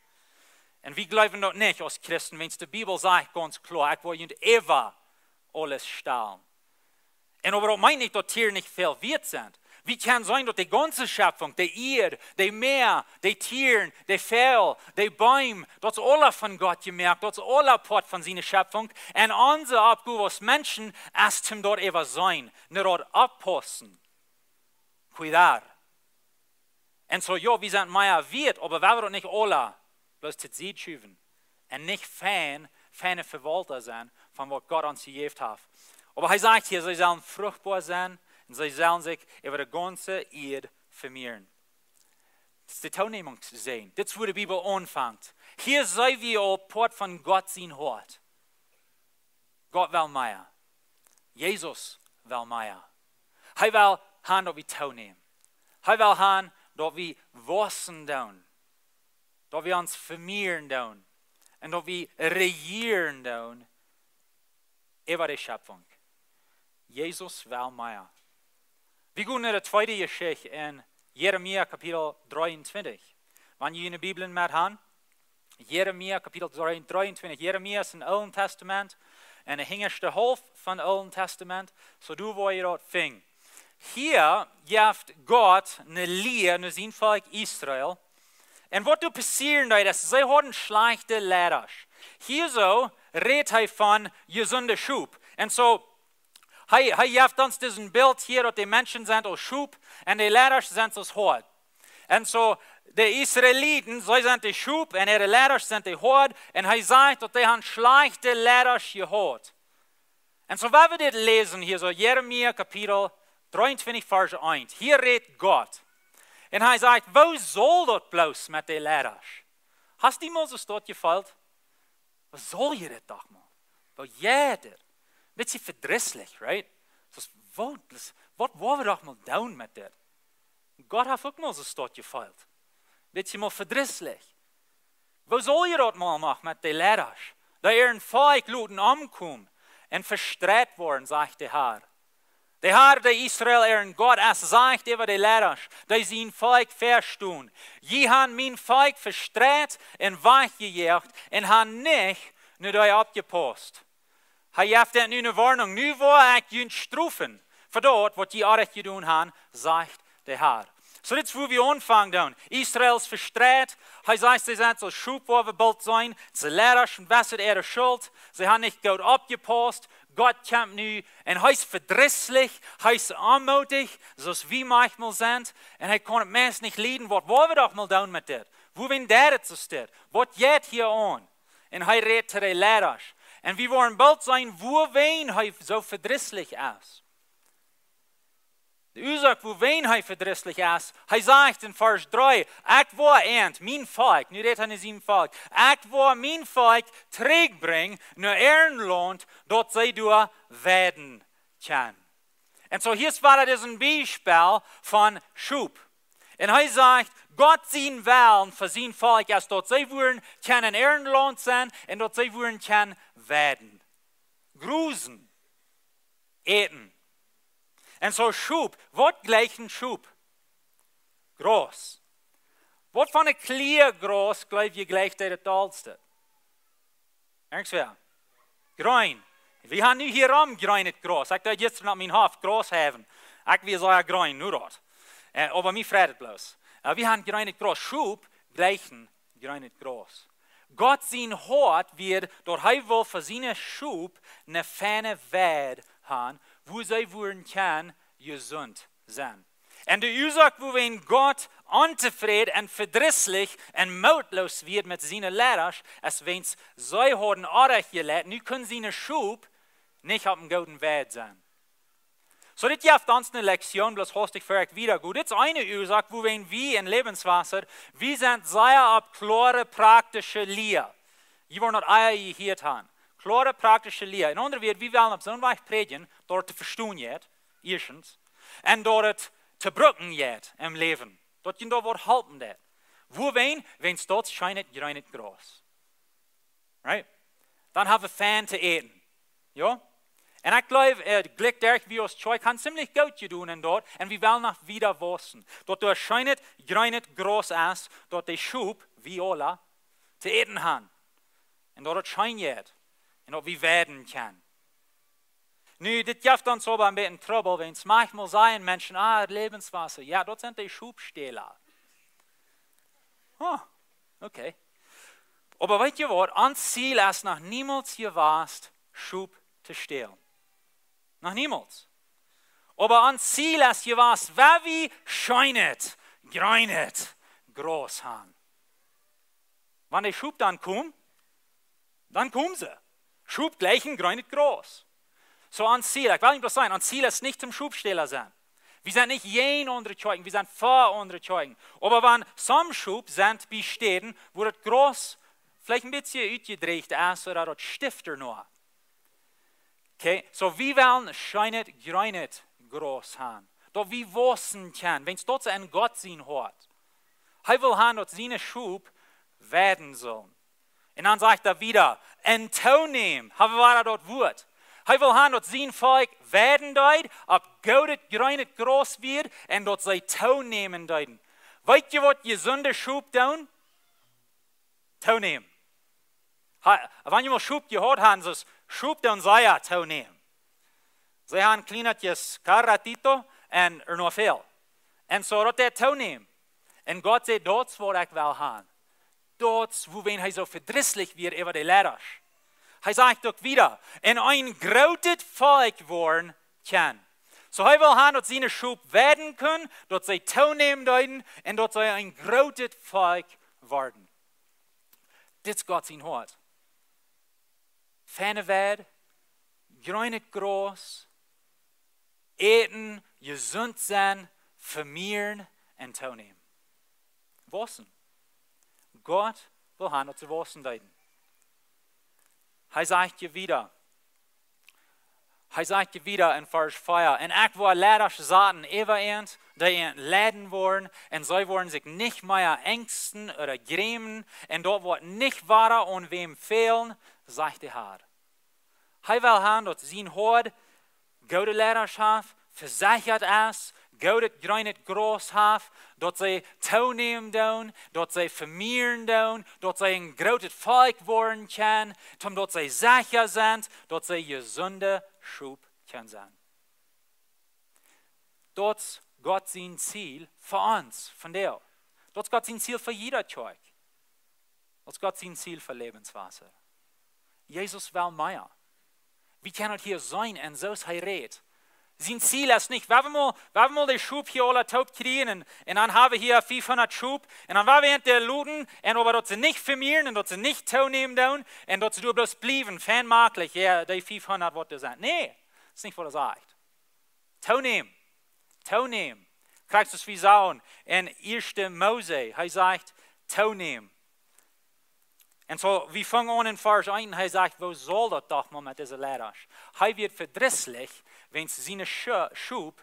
Un wie jleewen daut nich aus Christen, wiels de Bibel sajcht gaunz kloa: "Ekj woa junt äwa aules stalen." Un oba daut meent nich, daut Tieren nich väl wieet sent. Wie kjennen seenen, daut de gaunze Schepfunk, de Ieed, de Mäa, de Tieren, de Väajel, de Beem, daut es aula von Gott jemoakt, daut es aula Poat von siene Schepfunk. Un onse Oppgow aus Menschen es, om daut äwa to seenen, no daut oppaussen, cuidar. Un soo, jo, wie sent mea wieet, oba wie woaren daut nich aula bloos to Sied schuwen un nich fein, feine Vewaulta sennen von waut Gott ons jejäft haft. Oba hee sajcht hia, see sellen fruchtboa sennen un see sellen sikj äwa de gaunze Ieed vemieren. Daut es de Toonämungssäajen. Dit es, wua de Bibel aunfangt. Hia sent wie aul Poat von Gott sien Hoat. Gott well mea. Jesus well mea. Hee well han, daut wie toonämen. Hee well han, daut wie waussen doonen. Daut wie ons vemieren doonen. Un daut wie rejieren doonen äwa de Schepfunk. Jesus well mea. Wie gonen no de tweede Jeschicht en Jeremia Kapitel dreeuntwintich. Wan jie june Bibeln met han, Jeremia Kapitel dree, dreeuntwintich. Jeremia es em Oolen Tastament, enne hinjaschte Halft von Oolen Tastament, soo doa woa jie daut finjen. Hia jeft Gott eene Lia no sien Volkj Israel. Un waut doa passieren deed, es, see hauden schlajchte Leidasch. Hia soo rät hee von jesunde Schop. Un soo, hee, hee jeft ons dit Bilt hia, daut de Menschen sent aus Schop un de Leidasch sent aus Hoad. Un soo, de Israeliten, see sent de Schop un äare Leidasch sent de Hoad. Un hee sajcht, daut dee han schlajchte Leidasch jehaut. Un soo, wan wie dit läsen hia soo, Jeremia Kapitel dreeuntwintich, Varsch eent. Hia rät Gott. Un hee sajcht: "Woo saul daut bloos met de Leidasch?" Hast du mol soo daut jefeelt? "Woo saul jie dit doch mol? Woo jeit dit?" Bät vedrisslich, right? Daut es, waut, daut es, waut woa wie doch mol doonen met dit? Gott haft uk mol soo daut jefeelt. Bät mol vedrisslich. "Woo saul jie daut mol noch met de Leidasch, dee äa Volkj loten omkomen un vestreit woaren?" sajcht de Har. De Har, dee Israel äa Gott es, sajcht äwa de Leidasch, dee sien Volkj vestonen: "Jie han mien Volkj vestreit un wajchjejoacht un han nich no dee oppjepaust." Hee jeft an nu eene Woarnunk: "Nu woa ekj junt strofen fa daut, waut jie orrajcht jedonen han, sajcht de Har." Soo, dit es, wua wie aunfangen doonen. Israel es vestreit. Hee sajcht, see sent soo aus Schop, wua wie boolt seenen. See Leidasch un wesset äare Schult. See han nich goot oppjepaust. Gott kjemt nu un hee es vedrisslich. Hee es onmootich, soo aus wie maunchmol sent. Un hee kaun et meist nich lieden. "Waut woa wie doch mol doonen met dit? Wuarom deit et soo dit? Waut jeit hia aun?" Un hee rät to de Leidasch. Un wie woaren boolt seenen, wuarom hee soo vedrisslich es. De Uasoak, wuarom hee vedrisslich es, hee sajcht en Varsch dree: "Ekj woa an mien Volkj," nu rät hee no sien Volkj, "ekj woa mien Volkj trigjbrinjen no äa Launt, daut see doa weiden kjennen." Un soo, hia es wada dit Biespel von Schop. Un hee sajcht, Gott sien Wellen fa sien Volkj es, daut see wudden kjennen en äa Launt sennen un daut see wudden kjennen weiden. Grusen. Äten. Un soo Schop, waut jlikjt een Schop? Graus. Waut fa eene Kjlia Graus, jleew jie, jlikjt daut daulste? Irjentwäa? Jreen. Wie han nu hia rom jreenet Graus. Ekj deed jistren opp mien Hoff Graus heien. Ekj wia sea jreen, nu daut. Eh, oba mie freit et bloos. Eh, wie han jreenet Graus. Schop jlikjen jreenet Graus. Gott sien Hoat wia, daut hee wull fa siene Schop eene feine Weid han, wua see wudden kjennen jesunt sennen. Un de Uasoak, wuarom Gott ontofräd un vedrisslich un mootloos wia met siene Leidasch, es wiels see hauden orrajcht jeleit, nu kunnen siene Schop nich opp eene goode Weid sennen. Soo, dit jeft ons eene Lektion, bloos hastich ver ekj wieda go. Dit es eene Uasoak, wuarom wie en Lebenswasser, wie sent sea opp kloare, praktische Lia. Jie woaren daut ea jehieet han. Kloare, praktische Lia. En aundre Wieed, wie wellen opp soon Wajch prädjen, daut et to vestonen jeit, ieeschtens. Un daut et to brucken jeit em Läwen. Daut jie doa waut halpen deit. Wuarom? Wiels daut schient jreenet Graus. Right? Dan ha wie fein to äten. Jo? Un ekj jleew, äh, jlikj derch wie aus Kjoakj han ziemlich goot jedonen en daut. Un wie wellen noch wieda wausen. Daut doa scheenet, jreenet Graus es, daut de Schop, wie aula, to äten han. Un daut et scheen jeit. Un daut wie weiden kjennen. Nu, dit jeft ons oba een bät Trubbel, wiels maunchmol sajen Menschen, ah, Lebenswasser. Jo, daut sent de Schopstäla. Oh, okay. Oba weet jie waut? Ons Ziel es noch niemols jewast, Schop to stälen. Noch niemols. Oba ons Ziel es jewast, wua wie scheenet, jreenet Graus han. Wan de Schop dan komen, dan komen see. Schop jlikjen jreenet Graus. Soo ons Ziel, ekj well nich bloos sajen, ons Ziel es nich toom Schopstäla sennen. Wie sent nich jäajen aundre Kjoakjen, wie sent fa aundre Kjoakjen. Oba wan soone Schop sent bie Städen, wua daut Graus veleicht een bät utjedrieecht es ooda daut stift doano. Okay, soo wie wellen scheenet, jreenet Graus han. Daut wie wausen kjennen, wiels daut es en Gott sien Hoat. Hee well han, daut siene Schop weiden sullen. Un dan sajcht hee wieda, un toonämen, hab wie wada daut Wuat. Hee well han, daut sien Volkj weiden deed, opp goodet, jreenet Graus wia, un daut see toonämen deeden. Weet jie, waut jesunde Schop doonen? Toonämen. Ha, wan jie mol Schop jehaut han, soo Schop doonen sea toonämen. See han kjlienet cada ratito un ea noch väl. Un soo daut deit toonämen. Un Gott sajcht, daut es waut ekj well han. Daut es wuarom hee soo vedrisslich wia äwa de Leidasch. Hee sajcht uk wieda, un een grootet Volkj woaren kjennen. Soo hee well han, daut siene Schop weiden kjennen, daut see toonämen deeden un daut see een grootet Volkj worden. Dit es Gott sien Hoat. Feine Weid, jreenet Graus, äten, jesunt sennen, vemieren un toonämen. Wausen. Gott well han, daut see wausen deeden. Hee sajcht je wieda, hee sajcht je wieda en Varsch vea, un ekj woa Leidasch saten äwa an, dee an leiden woaren, un see woaren sikj nich mea enjsten ooda jrämen, un daut woat nich wada aun wäm fälen, sajcht de Har. Hee well han, daut sien Hoat goode Leidasch haft, vesechat es, goodet jreenet Graus haft, daut see toonämen doonen, daut see vemieren doonen, daut see een grootet Volkj woaren kjennen, toom daut see secha sent, daut see jesunde Schop kjennen sennen. Daut es Gott sien Ziel fa ons, vondoag. Daut es Gott sien Ziel fa jieda Kjoakj. Daut es Gott sien Ziel fa Lebenswasser. Jesus well mea. Wie kjennen daut hia seenen un soo aus hee rät. Sien Ziel es nich, wie wellen mol, wie wellen mol de Schop hia aula toop kjrieen un, un dan hab wie hia fiefhundat Schop un dan woa wie an dee loten un oba daut see nich vemieren un daut see nich toonämen doonen un daut see doa bloos bliewen, fein jemaklich, jo, dee fiefhundat waut doa sent. Nä, daut es nich waut hee sajcht. Toonämen. Toonämen. Krakjt aus wie sagen en ieeschte Mose, hee sajcht, toonämen. Un soo, wie fungen aun en Varsch eent, hee sajcht, woo saul daut doch mol met dise Leidasch? Hee wort vedrisslich, wiels siene Scho-, Schop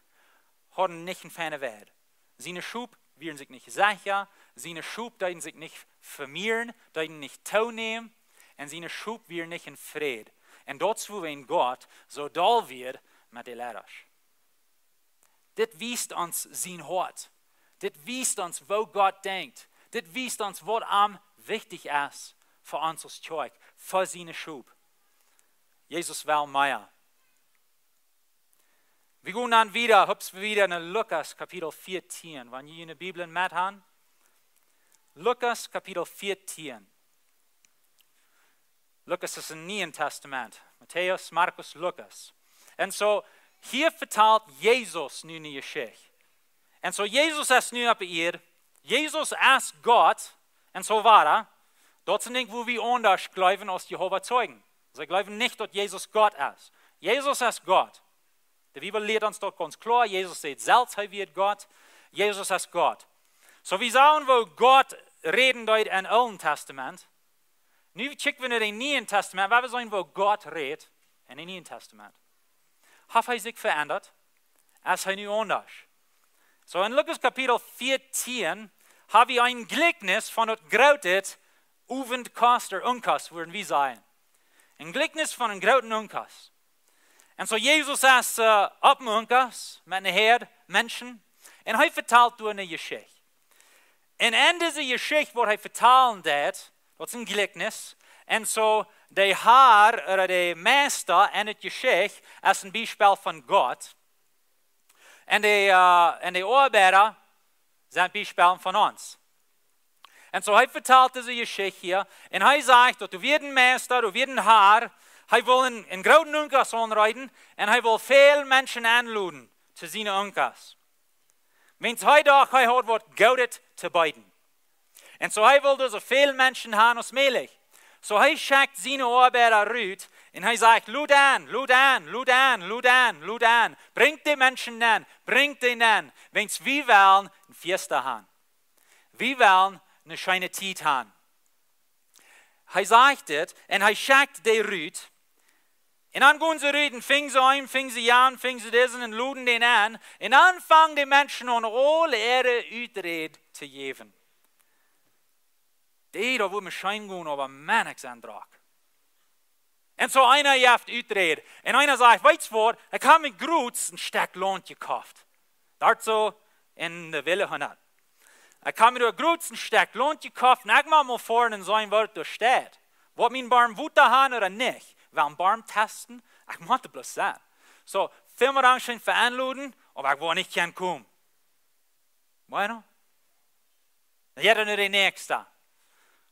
hauden nich eene feine Weid. Siene Schop wieren sikj nich secha, siene Schop deeden sikj nich vemieren, deeden nich toonämen, un siene Schop wieren nich en Fräd. Un daut es wuarom Gott soo doll wia met de Leidasch. Dit wiest ons sien Hoat. Dit wiest ons, woo Gott denkjt. Dit wiest ons, waut am wichtich es fa ons aus Kjoakj, fa siene Schop. Jesus well mea. Wie gonen dan wieda, hups wieda no Lukas Kapitel vieetieen, wan jie june Bibeln met han. Lukas Kapitel vieetieen. Lukas es em Nieen Tastament. Matäus, Markus, Lukas. Un soo, hia vetalt Jesus nu eene Jeschicht. Un soo, Jesus es nu oppe Ieed. Jesus es Gott. Un soo wieda. Daut es een Dinkj, wua wie aundasch jleewen aus Jehova Zeugen. See jleewen nich, daut Jesus Gott es. Jesus es Gott. De Bibel lieet ons daut gaunz kloa. Jesus sajcht selfst, hee wia Gott. Jesus es Gott. Soo, wie sagen, woo Gott räden deed em Oolen Tastament. Nu kjikj wie no daut Niee Tastament, wua wie seenen, woo Gott rät em Nieen Tastament. Haft hee sikj veendat? Es hee nu aundasch? Soo, en Lukas Kapitel vieetieen hab wie een Jlikjnis von daut groote Owentkost, ooda Unkost, wudden wie sajen. Een Jlikjnis von een grooten Unkost. Un soo Jesus es, äh, opp een Unkas met eene Häad Menschen. Un hee vetalt doa eene Jeschicht. Un enn dise Jeschicht, waut hee vetalen deed, daut es een Jlikjnis. Un soo de Har, ooda de Meista enn de Jeschicht, es een Biespel von Gott. Un de, äh, un de Oabeida sent Biespels von ons. Un soo hee vetalt dise Jeschicht hia. Un hee sajcht, daut doa wia een Meista, doa wia een Har, hee wull een, een grooten Unkas aunrieten. Un hee wull väl Menschen enloden to siene Unkas. Wiels hee docht, hee haud waut Goodet to beeden. Un soo hee wull soo väl Menschen han aus mäajlich. Soo hee schekjt siene Oabeida rut un hee sajcht: "Lod enn, lod enn, lod enn, lod enn, lod enn. Brinjt de Menschen enn, brinjt dee enn. Wiels wie wellen een Fiesta han. Wie wellen eene scheene Tiet han." Hee sajcht dit un hee schekjt dee rut. Un dan gonen see rut un fungen see eenem, fungen see jan, fungen see disen un loden dän enn. Un dan fangen de Menschen aun, aule äare Uträd to jäwen. Dee, daut wudd mie scheen gonen, oba Maun, ekj sie drock. Un soo eena jeft Uträd. Un eena sajcht: "Weetst waut, ekj hab mie groots een Stekj Launt jekoft. Doa soo enn de Villa Hundat. Ekj hab mie doa groots een Stekj Launt jekoft un ekj mott mol foaren un seenen, waut doa steit. Woat mien Boom Wota han ooda nich. Well een Boom testen. Ekj mott doa bloos sennen. Soo, väl mol dankscheen fa enloden, oba ekj woa nich kjennen komen." Bueno. Dan jeit hee no dän näakjsten.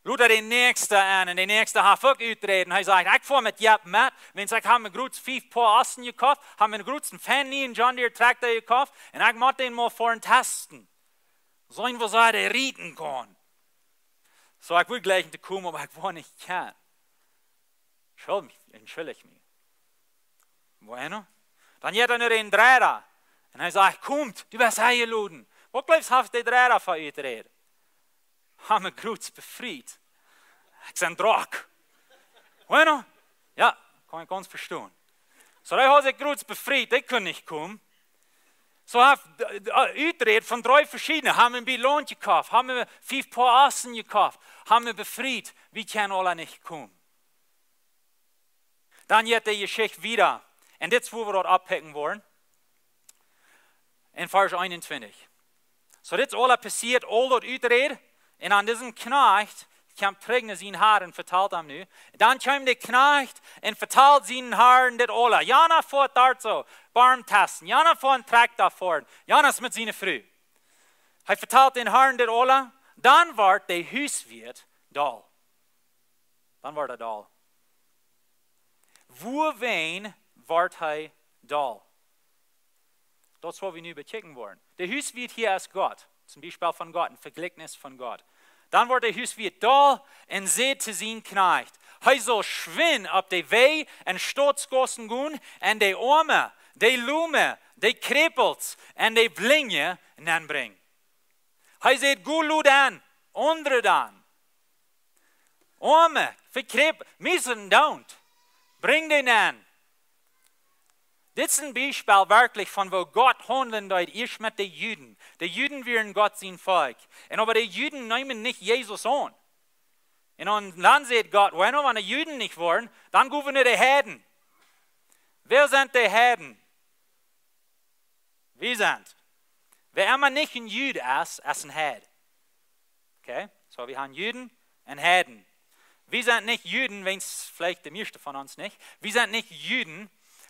Loot hee dän näakjsten enn un de näakjste haft uk Uträd. Hee sajcht: "Ekj foa met Jep met, wiels ekj hab mie groots fief Poa Ossen jekoft, hab mie groots een feinen nieen John Deere Trakjta jekoft un ekj mott dän mol foaren testen. Seenen, woo sea dee rieten kaun. Soo, ekj wull jlikj to komen, oba ekj woa nich kjennen. Entschulj mie, entschulj mie." Bueno. Dan jeit hee no dän Dreeda. Un hee sajcht: "Komm, du best enjeloden." Waut jleefst, haft de Dreeda fa Uträd? "Hab mie groots befriet. Ekj sie drock." Bueno. Jo, kaun ekj gaunz vestonen. Soo, hee haud sikj groots befriet, hee kunn nich komen. Soo haft, äh, äh, Uträd von dree veschiedne. Hab mie een bät Launt jekoft, hab mie fief Poa Ossen jekoft, hab mie befriet, wie kjennen aula nich komen. Dan jeit de Jeschicht wieda. Un dit es, wua wie daut oppikjen woaren. Enn Varsch eenuntwintich. Soo, dit es aula passieet, aul daut Uträd. Un dan disen Kjnajcht kjemt trigj no sienen Har un vetalt am nu. Dan kjeem de Kjnajcht un vetalt sienen Har dit aula. Jana foat doa soo, Boom testen. Jana foat een Trakjta foaren. Jana es met siene Fru. Hee vetalt dän Har dit aula. Dan woat de Huswieet doll. Dan woat hee doll. Wuarom woat hee doll? Daut es, waut wie nu bekjikjen woaren. De Huswieet hia es Gott. Daut es een Biespel von Gott, een Vejlikjnis von Gott. Dan woat de Huswieet doll un sajcht to sienen Kjnajcht, hee saul schwind opp de Wäaj un Stautsgaussen gonen un de Oame, de Lome, de Kjrepels un de Blinje nenbrinjen. Hee sajcht: "Go, lod enn, aundre dan. Oame, vekjrepelde, miesen, doont. Brinj dee enn." Dit es een Biespel werkjlich von woo Gott haundlen deed ieescht met de Juden. De Juden wieren Gott sien Volkj. Un oba de Juden neemen nich Jesus aun. Un dan sajcht Gott: "Bueno, wan de Juden nich woaren, dan go wie no de Heiden." Wäa sent de Heiden? Wie sent. Wäa emma nich een Jud es, es een Heid. Okay? Soo, wie haben Juden un Heiden. Wie sent nich Juden, wiels veleicht de mieeschte von ons nich. Wie sent nich Juden.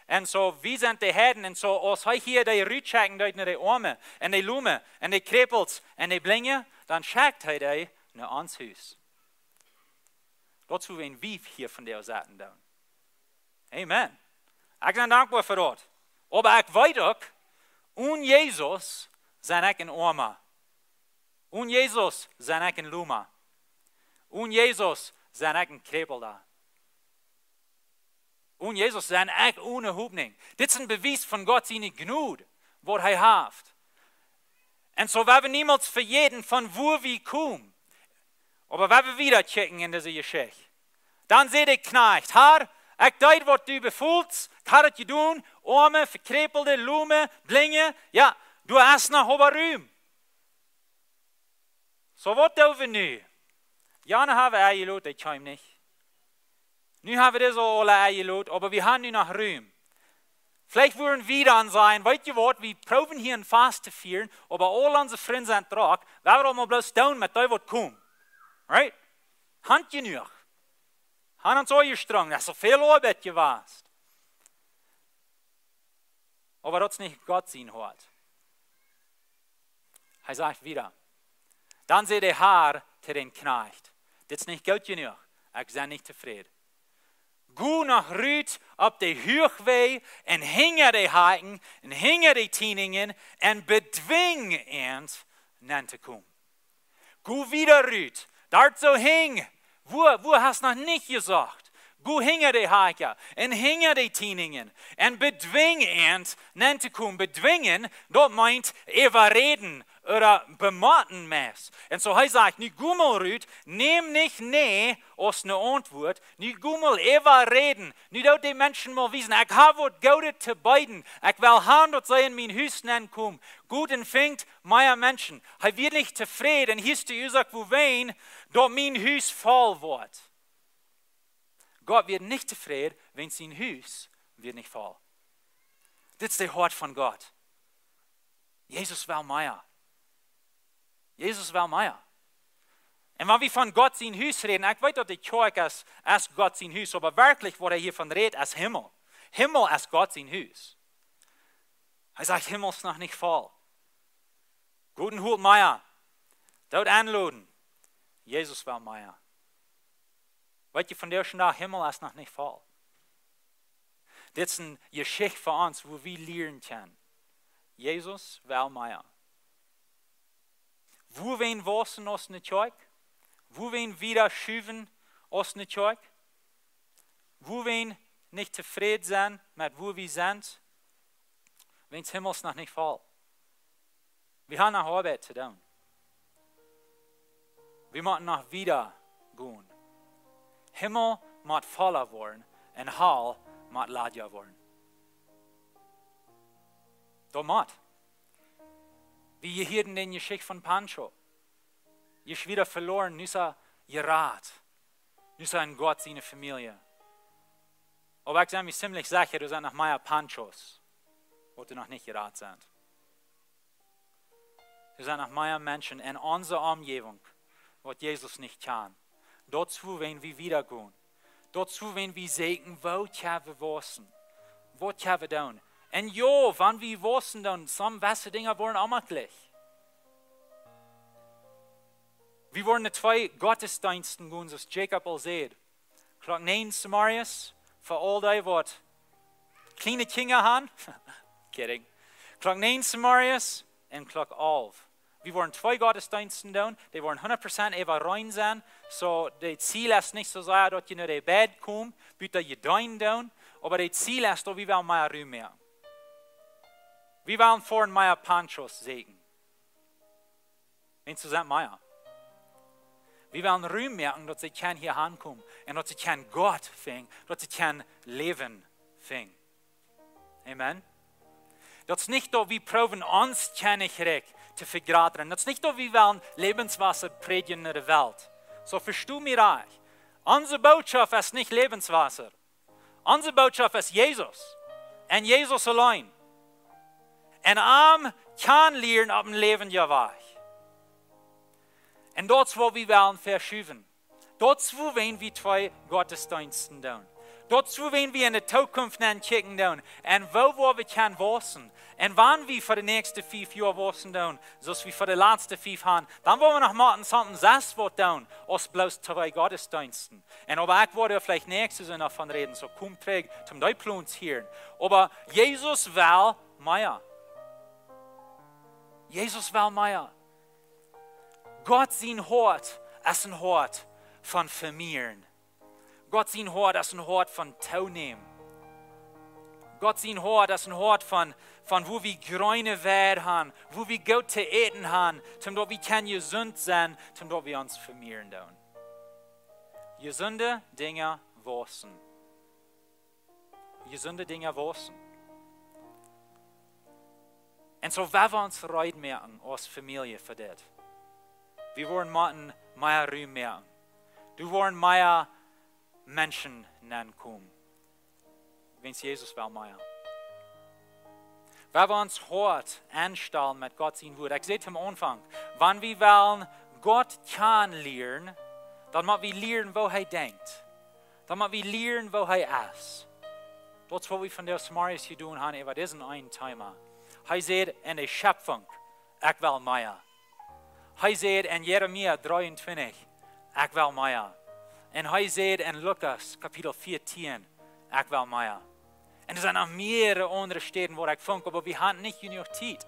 Un soo, wie sent de Heiden. Un soo, aus hee hia dee rutschekjen deed no de Oame un de Lome un de Kjrepels un de Blinje, dan schekjt hee dee no ons Hus. Daut es, woo wie hia von de Sachen doonen. Amen. Ekj sie dankboa fa daut. Oba ekj weet uk, onen Jesus sie ekj een Oama. Onen Jesus sie ekj een Loma. Onen Jesus sie ekj een Kjrepelda. Onen Jesus sie ekj one Hopninj. Dit es een Bewies von Gott siene Jnod, waut hee haft. Un soo woa wie niemols vejäten, von wua wie komen. Oba woa wie wieda kjikjen enn dise Jeschicht. Dan sajcht de Kjnajcht: "Har, ekj deed, waut du befoolst, ekj hab daut jedonen, Oame, Vekjrepelde, Lome, Blinje, jo, doa es noch oba Rum. Soo, waut doo wie nu? Jana hab wie enjelot, dee kjeem nich. Nu hab wie dise aula enjelot, oba wie haben nu noch Rum. Veleicht wudden wie dan sajen: "Weet jie waut, wie proowen hia een Fast to fieren, oba aul onse Frind sent drock, wie wellen mau bloos doonen met dee waut komen." Right? Hant jenuach. Hant ons aunjestrenjt, daut es soo väl Oabeit jewast. Oba daut es nich Gott sien Hoat. Hee sajcht wieda: Dan säd de Har to dän Kjnajcht: "Dit es nich goot jenuach, ekj sie nich tofräd. Go noch rut opp de Huachwäaj un hinja de Hakjen un hinja de Tieninjen un bedwinj an, nenn to komen." Go wieda rut, doa soo hinj, wua, wua hast noch nich jesocht. Go hinja de Hakjen un hinja de Tieninjen un bedwinj an, nenn to komen. Bedwinjen, daut meent äwaräden ooda bemotten meist. Un soo hee sajcht: "Nu go mol rut, näm nich nä aus ne Auntwuat, nu go mol äwaräden, nu doo de Menschen mol wiesen, ekj hab waut Goodet to beeden, ekj well han daut see en mien Hus nenn komen. Go un finjt mea Menschen." Hee wia nich tofräd, un hia es de Uasoak wuarom, daut mien Hus voll woat. Gott wia nich tofräd, wan sien Hus wia nich voll. Dit es de Hoat von Gott. Jesus well mea. Jesus well mea. Un wan wie von Gott sien Hus räden, ekj weet daut de Kjoakj es, es Gott sien Hus, oba werkjlich waut hee hia von rät, es Himmel. Himmel es Gott sien Hus. Hee sajcht: "Himmel es noch nich voll. Go un hol mea. Doot enloden." Jesus well mea. Weet jie, von disen Dach, Himmel es noch nich voll. Dit es eene Jeschicht fa ons, wua wie lieren kjennen: Jesus well mea. Wua wie wausen aus ne Kjoakj, wua wie wieda schuwen aus ne Kjoakj, wua wie nich tofräd sent met wua wie sent, wan Himmel es noch nich voll. Wie haben noch Oabeit to doonen. Wie motten noch wieda gonen. Himmel mott volla woaren un Hal mott ladja woaren. Daut mott. Wie hieeden de Jeschicht von Pancho. Hee es wada veloaren, nu es hee jerat. Nu es hee en Gott siene Famielje. Oba ekj sie mie ziemlich secha, doa sent noch mea Panchos, waut noch nich jerat sent. Doa sent noch mea Menschen en onse Omjäwunk, waut Jesus nich kjanen. Daut es wuarom wie wieda gonen. Daut es wuarom wie sajen: "Waut kjenn wie wausen? Waut kjenn wie doonen?" Un jo, wan wie wausen, dan sent jewesse Dinja woaren onjemakjlich. Wie woaren no twee Gottesdeensten gonen, soo aus Jacob aul säd. Klock näajen zemorjes, fa aul dee waut kjliene Kjinja haben. Kidding. Klock näajen zemorjes un Klock alf. Wie woaren twee Gottesdeensten doonen, dee woaren hundat Prozent äwa rein sennen. Soo, daut Ziel es nich soo sea, daut jie no de Bad komen, bitte jie deenen doonen, oba daut Ziel es, daut wie wellen mea Rum moaken. Wie wellen fa mea Panchos sajen. Wan see sent mea. Wie wellen Rum moaken, daut see kjennen hia aunkomen un daut see kjennen Gott finjen, daut see kjennen Läwen finjen. Amen. Daut es nich, daut wie proowen ons Kjennichrikj to vegroten. Daut es nich, daut wie wellen Läwenswota prädjen no de Welt. Soo, vesto mie rajcht. Onse Norecht es nich Läwenswota. Onse Norecht es Jesus. Un Jesus auleen. Un am kjanen lieren opp een läwendja Wajch. Un daut es waut wie wellen veschuwen. Daut es wuarom wie twee Gottesdeensten doonen. Daut es wuarom wie en de Zukunft nenkjikjen doonen. Un woo woa wie kjennen wausen. Un wan wie fa de näakjste fief Joa wausen doonen, soo aus wie fa de latste fief haben, dan woa wie noch mea en something sest waut doonen, aus bloos twee Gottesdeensten. Un oba ekj woa veleicht näakjsten Sindach doavon räden, soo kom trigj, om dee Plons hieren. Oba Jesus well mea. Jesus well mea. Gott sien Hoat es een Hoat von vemieren. Gott sien Hoat es een Hoat von toonämen. Gott sien Hoat es een Hoat von, von wua wie jreene Weid haben, wua wie goot to äten haben, om daut wie kjennen jesunt sennen, om daut wie ons vemieren doonen. Jesunde Dinja wausen. Jesunde Dinja wausen. Un soo woa wie ons reed moaken aus Famielje fa dit. Wie woaren motten mea Rum moaken. Doa woaren mea Menschen nenkomen. Wiels Jesus well mea. Wan wie ons Hoat aunstalen met Gott sien Wort. Ekj säd aum Aunfank, wan wie wellen Gott kjanen lieren, dan mott wie lieren, woo hee denkjt. Dan mott wie lieren, woo hee es. Daut es, waut wie vondoag zemorjes jedonen haben äwa dit een Thema. Hee säd en de Schöpfung: "Ekj well mea." Hee säd en Jeremia dreeuntwintich: "Ekj well mea." Un hee säd en Lukas Kapitel vieetieen: "Ekj well mea." Un doa sent noch mearere aundre Städen, wua ekj funk, oba wie haben nich jenuach Tiet,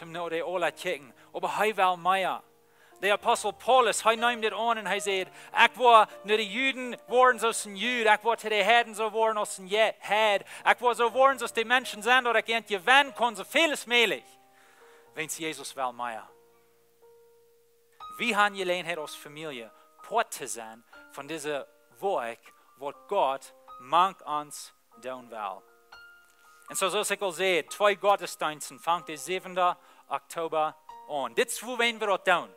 om no dee aula to kjikjen. Oba hee well mea. De Apostel Paulus, hee neem dit aun un hee säd: "Ekj woa no de Juden woaren soo aus een Jud. Ekj woa to de Heiden soo woaren aus een Je-, Heid. Ekj woa soo woaren soo aus de Menschen sent, daut ekj an jewennen kaun, soo väl aus mäajlich." Wiels Jesus well mea. Wie haben Jeläajenheit aus Famielje Poat to sennen von dise Woakj, waut Gott mank ons doonen well. Un soo, soo aus ekj aul säd, twee Gottesdeensten fangen de säwende Oktober aun. Dit es, wuawäajen wie daut doonen.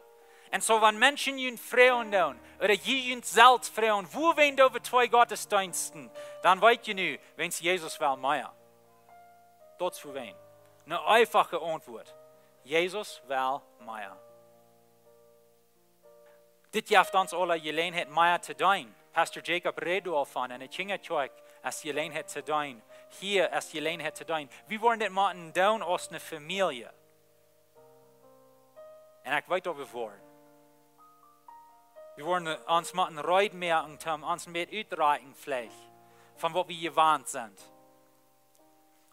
Un soo, wan Menschen junt froagen doonen, ooda jie junt selfst froagen, wuawäajen doo wie twee Gottesdeensten, dan weet jie nu, wiels Jesus well mea. Daut es wuawäajen. Eene eenfache Auntwuat. Jesus well mea. Dit jeft ons aula Jeläajenheit, mea to doonen. Pastor Jacob räd doavon, en de Kjinjakjoakj es Jeläajenheit to doonen. Hia es Jeläajenheit to doonen. Wie woaren dit motten doonen aus eene Famielje. Un ekj weet, daut wie woaren. Wie woaren ons motten reed moaken, om ons een bät uttorakjen veleicht, von waut wie jewant sent.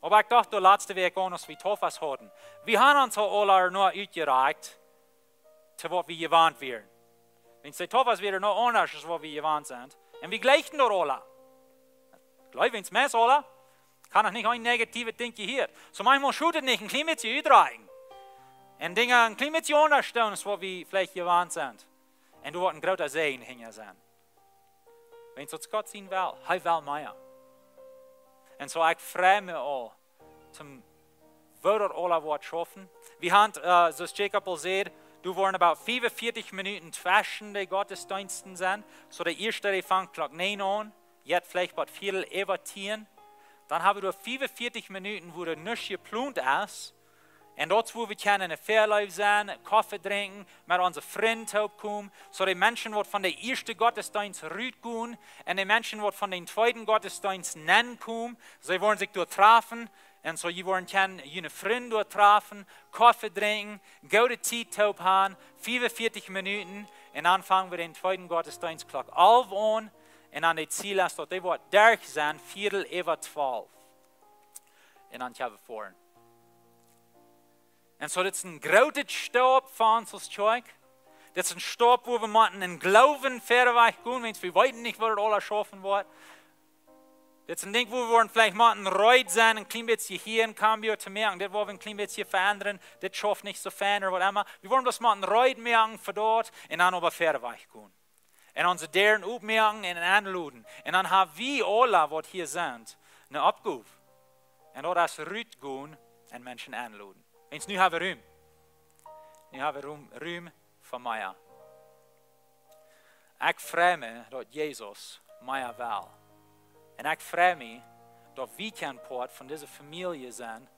Oba ekj docht doa latste Wäakj aun, aus wie Tofas hauden. Wie haben ons aul aula noch utjerakjt, to waut wie jewant wieren. Wiels de Tofas wieren noch aundasch aus waut wie jewant sent. Un wie jlikjten daut aula. Jleew ekj, meist aula. Ekj hab noch nich een negatiewet Dinkj jehieet. Soo maunchmol schot et nich, een kjlien bät uttorakjen. Un Dinja een kjlien bät aundasch doonen aus waut wie veleicht jewant sent. Un doa woat een groota Säajen hinja sennen. Wiels daut es Gott sien Well. Hee well mea. Un soo, ekj frei mie aul, om woo daut aula woat schaufen. Wie haben, äh, soo aus Jacob aul säd, doa woaren about fiefunvieetich Minuten tweschen de Gottesdeensten sennen. Soo, de ieeschta, dee fangt Klock näajen aun, jeit veleicht bat Viedel äwa tieen. Dan haben wie doa fiefunvieetich Minuten, wua doa nuscht jeplont es. Un daut es, wua wie kjennen en de Väaleew sennen, Koffe drinkjen, met onse Frind toopkomen, soo de Menschen, waut von de ieeschte Gottesdeenst rutgonen, un de Menschen, waut von dän tweeden Gottesdeenst nenkomen, see woaren sikj doa trafen, un soo jie woaren kjennen june Frind doa trafen, Koffe drinkjen, goode Tiet toop haben, fiefunvieetich Minuten, un dan fangen wie dän tweeden Gottesdeenst Klock alf aun, un dan daut Ziel es, daut dee woat derch sennen, Viedel äwa twalf. Un dan kjenn wie foaren. Un soo, dit es een grootet Staup fa ons aus Kjoakj. Dit es een Staup, wua wie motten en Gloowen wieda wajch gonen, wiels wie weeten nich, waut et aules schaufen woat. Dit es een Dinkj, wua wie woaren veleicht motten reed sennen, een kjlien bät hia een cambio to moaken. Dit woa wie een kjlien bät veendren. Dit schauft nich soo fein ooda waut emma. Wie woaren bloos motten reed moaken fa daut un dan oba wieda wajch gonen. Un onse Däaren opmoaken un enloden. Un dan hab wie aula, waut hia sent, eene Oppgow. Un daut es rutgonen un Menschen enloden. Wiels nu hab wie Rum. Nu hab wie Rum, Rum fa mea. Ekj frei mie, daut Jesus mea well. Un ekj frei mie, daut wie kjennen Poat von dise Famielje sennen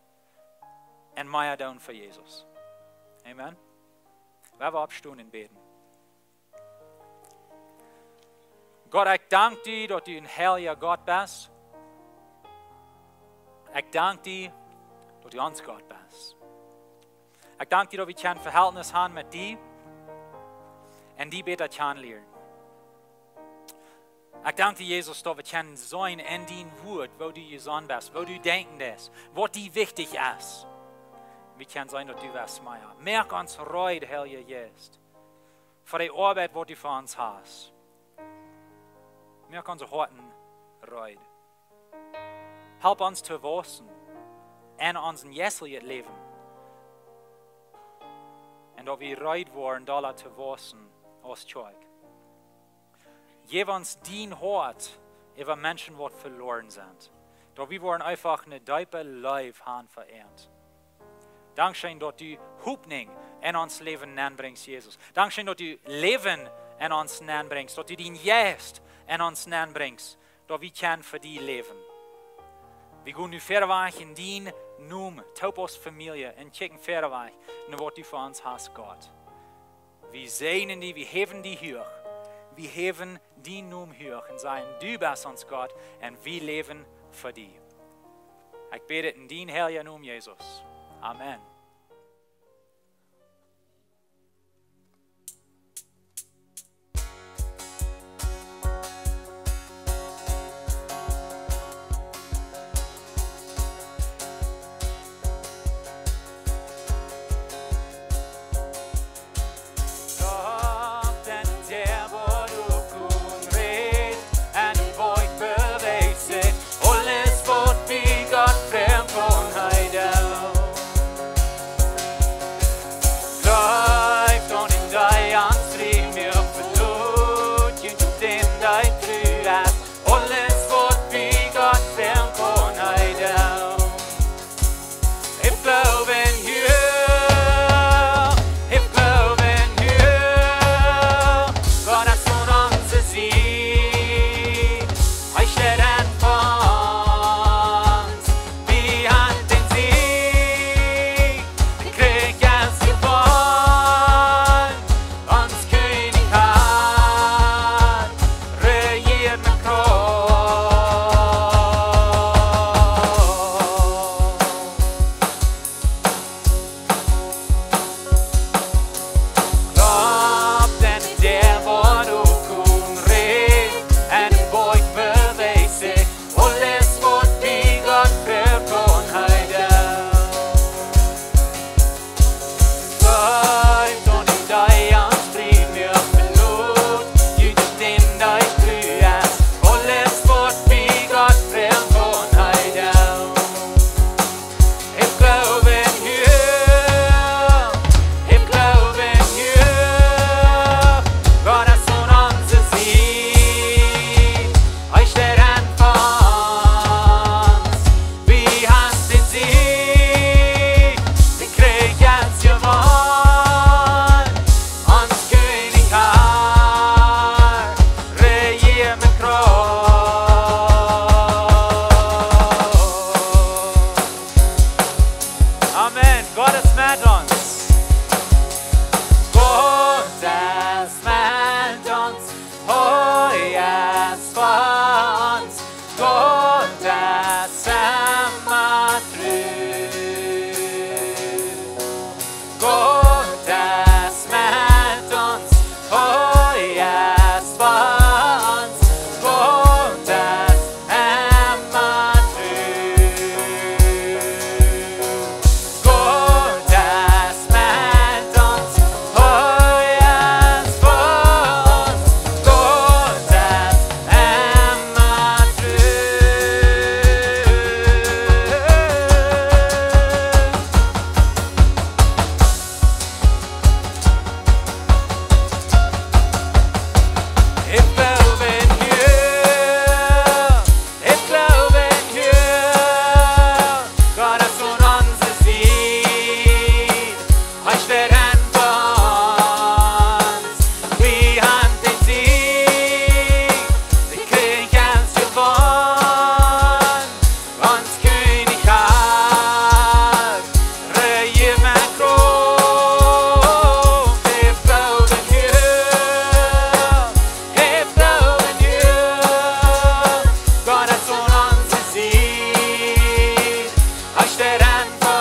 un mea doonen fa Jesus. Amen. Lot ons oppstonen un bäden. Gott, ekj dank die, daut du een heilja Gott best. Ekj dank die, daut du ons Gott best. Ekj dank die, daut wie een Vehältnis haben met die un die bäta kjanen lieren. Ekj dank die, Jesus, daut wie kjennen seenen en dien Wort, woo du jesonnen best, woo du denkjen deist, waut die wichtich es. Wie kjennen seenen, daut du west mea. Moak ons reed, Heilja Jeist, fa de Oabeit, waut du fa ons hast. Moak onse Hoaten reed. Help ons to waussen en onsen jeistlichen Läwen. Un daut wie reed woaren, doa to waussen aus Kjoakj. Jeff ons dien Hoat äwa Menschen, waut veloaren sent. Daut wie woaren eefach eene deepe Leew haben fa an. Dankscheen, daut du Hopninj en ons Läwen nenbrinjst, Jesus. Dankscheen, daut du Läwen en ons nenbrinjst, daut du dien Jeist en ons nenbrinjst, daut wie kjennen fa die läwen. Wie gonen nu wieda wajch en dienen Nomen, toop aus Famielje, un kjikjen wieda wajch no waut du fa ons hast, Gott. Wie säajnen die, wie häwen die huach. Wie häwen dienen Nomen huach un sajen: Du best ons Gott un wie läwen fa die. Ekj bäd dit en dienen heiljen Nomen, Jesus. Amen. Doch dan der, waut uk aun rät, un waut beweest sikj, aules waut bie Gott främt, kaun hee doonen. Jleeft aun dän, dee ons frie moakt, vetrut junt opp dän, dee tru es. Aules waut bie Gott främt, kaun hee doonen. Ekj gloow en die, ekj gloow en die. Gott es aun onse Sied. Hee steit aun fa ons. Wie haben dän Sieg. De Kjrich es jewonnen. Ons Kjennich rejiert met Krauft. Jleeft dan, dee waut uk aun rät, un waut beweest sikj, aules waut bie Gott främt, kaun hee doonen. Jleeft aun dän, dee ons frie moakt, vetrut junt opp dän, dee tru es. Aules waut bie Gott främt, kaun hee doonen. Ekj gloow en die, ekj gloow en die. Gott es aun onse Sied. Hee steit aun fa ons. Wie haben dän Sieg. De Kjrich es jewonnen. Ons Kjennich rejiert met Krauft. Amen. Gott es met ons. Gott es met ons. Hee es fa ons. Gott es emma tru. Gott es met ons. Hee es fa ons. Gott es emma tru. Gott es met ons, hee es fa ons, Gott es emma tru. Ekj gloow en die, ekj gloow en die. Gott es aun onse Sied. Hee steit aun fa ons. Wie haben dän Sieg. De Kjrich es jewonnen. Ons Kjennich rejiert met Krauft. Ekj gloow en die. Ekj gloow en die. Gott es aun onse Sied. Hee steit aun fa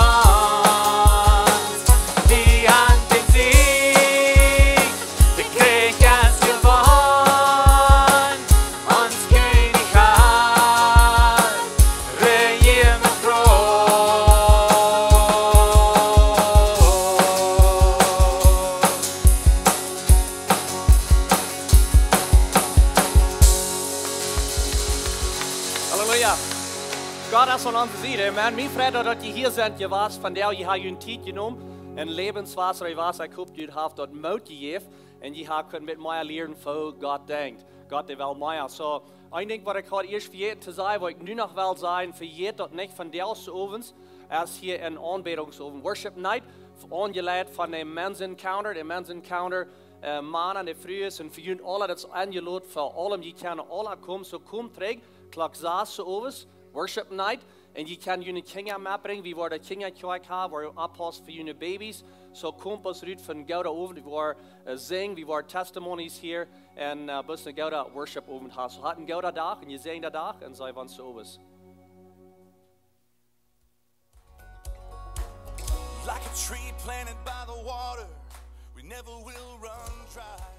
ons. Wie haben dän Sieg. De Kjrich es jewonnen. Ons Kjennich rejiert met Krauft. Halleluja. Gott es aun onse Sied. Amen. Mie freit daut, daut jie hia sent jewast. Vondoag jie haben june Tiet jenomen. En Läwenswota jewast. Ekj hop, jie haben daut Moot jejäft. Un jie haben kunt met mie lieren, woo Gott denkjt. Gott, dee well mea. Soo, een Dinkj, waut ekj haud ieescht vejäten to sajen, waut ekj nu noch well sajen, vejät daut nich, vondoag owens es hia een Aunbädungsowent, Worship Night, aunjeleit von de Men's Encounter, de Men's Encounter, äh, Mana un de Frues, un fa junt aula, daut es aunjelot, fa aulem, jie kjennen aula komen, soo komt trigj, Klock sas owens, Worship Night, Un jie kjennen june Kjinja metbrinjen. Wie woaren Kjinjakjoakj haben, woaren oppaussen fa june Babys. So, komt bloos rut fa een gooden Owent. Wie woaren sinjen, wie woaren testimonies hieren. Un bloos een gooden worship Owent haben. So, habt een gooden Dach, een jesäajenden Dach un see ons owes. Like a tree planted by the water, we never will run dry.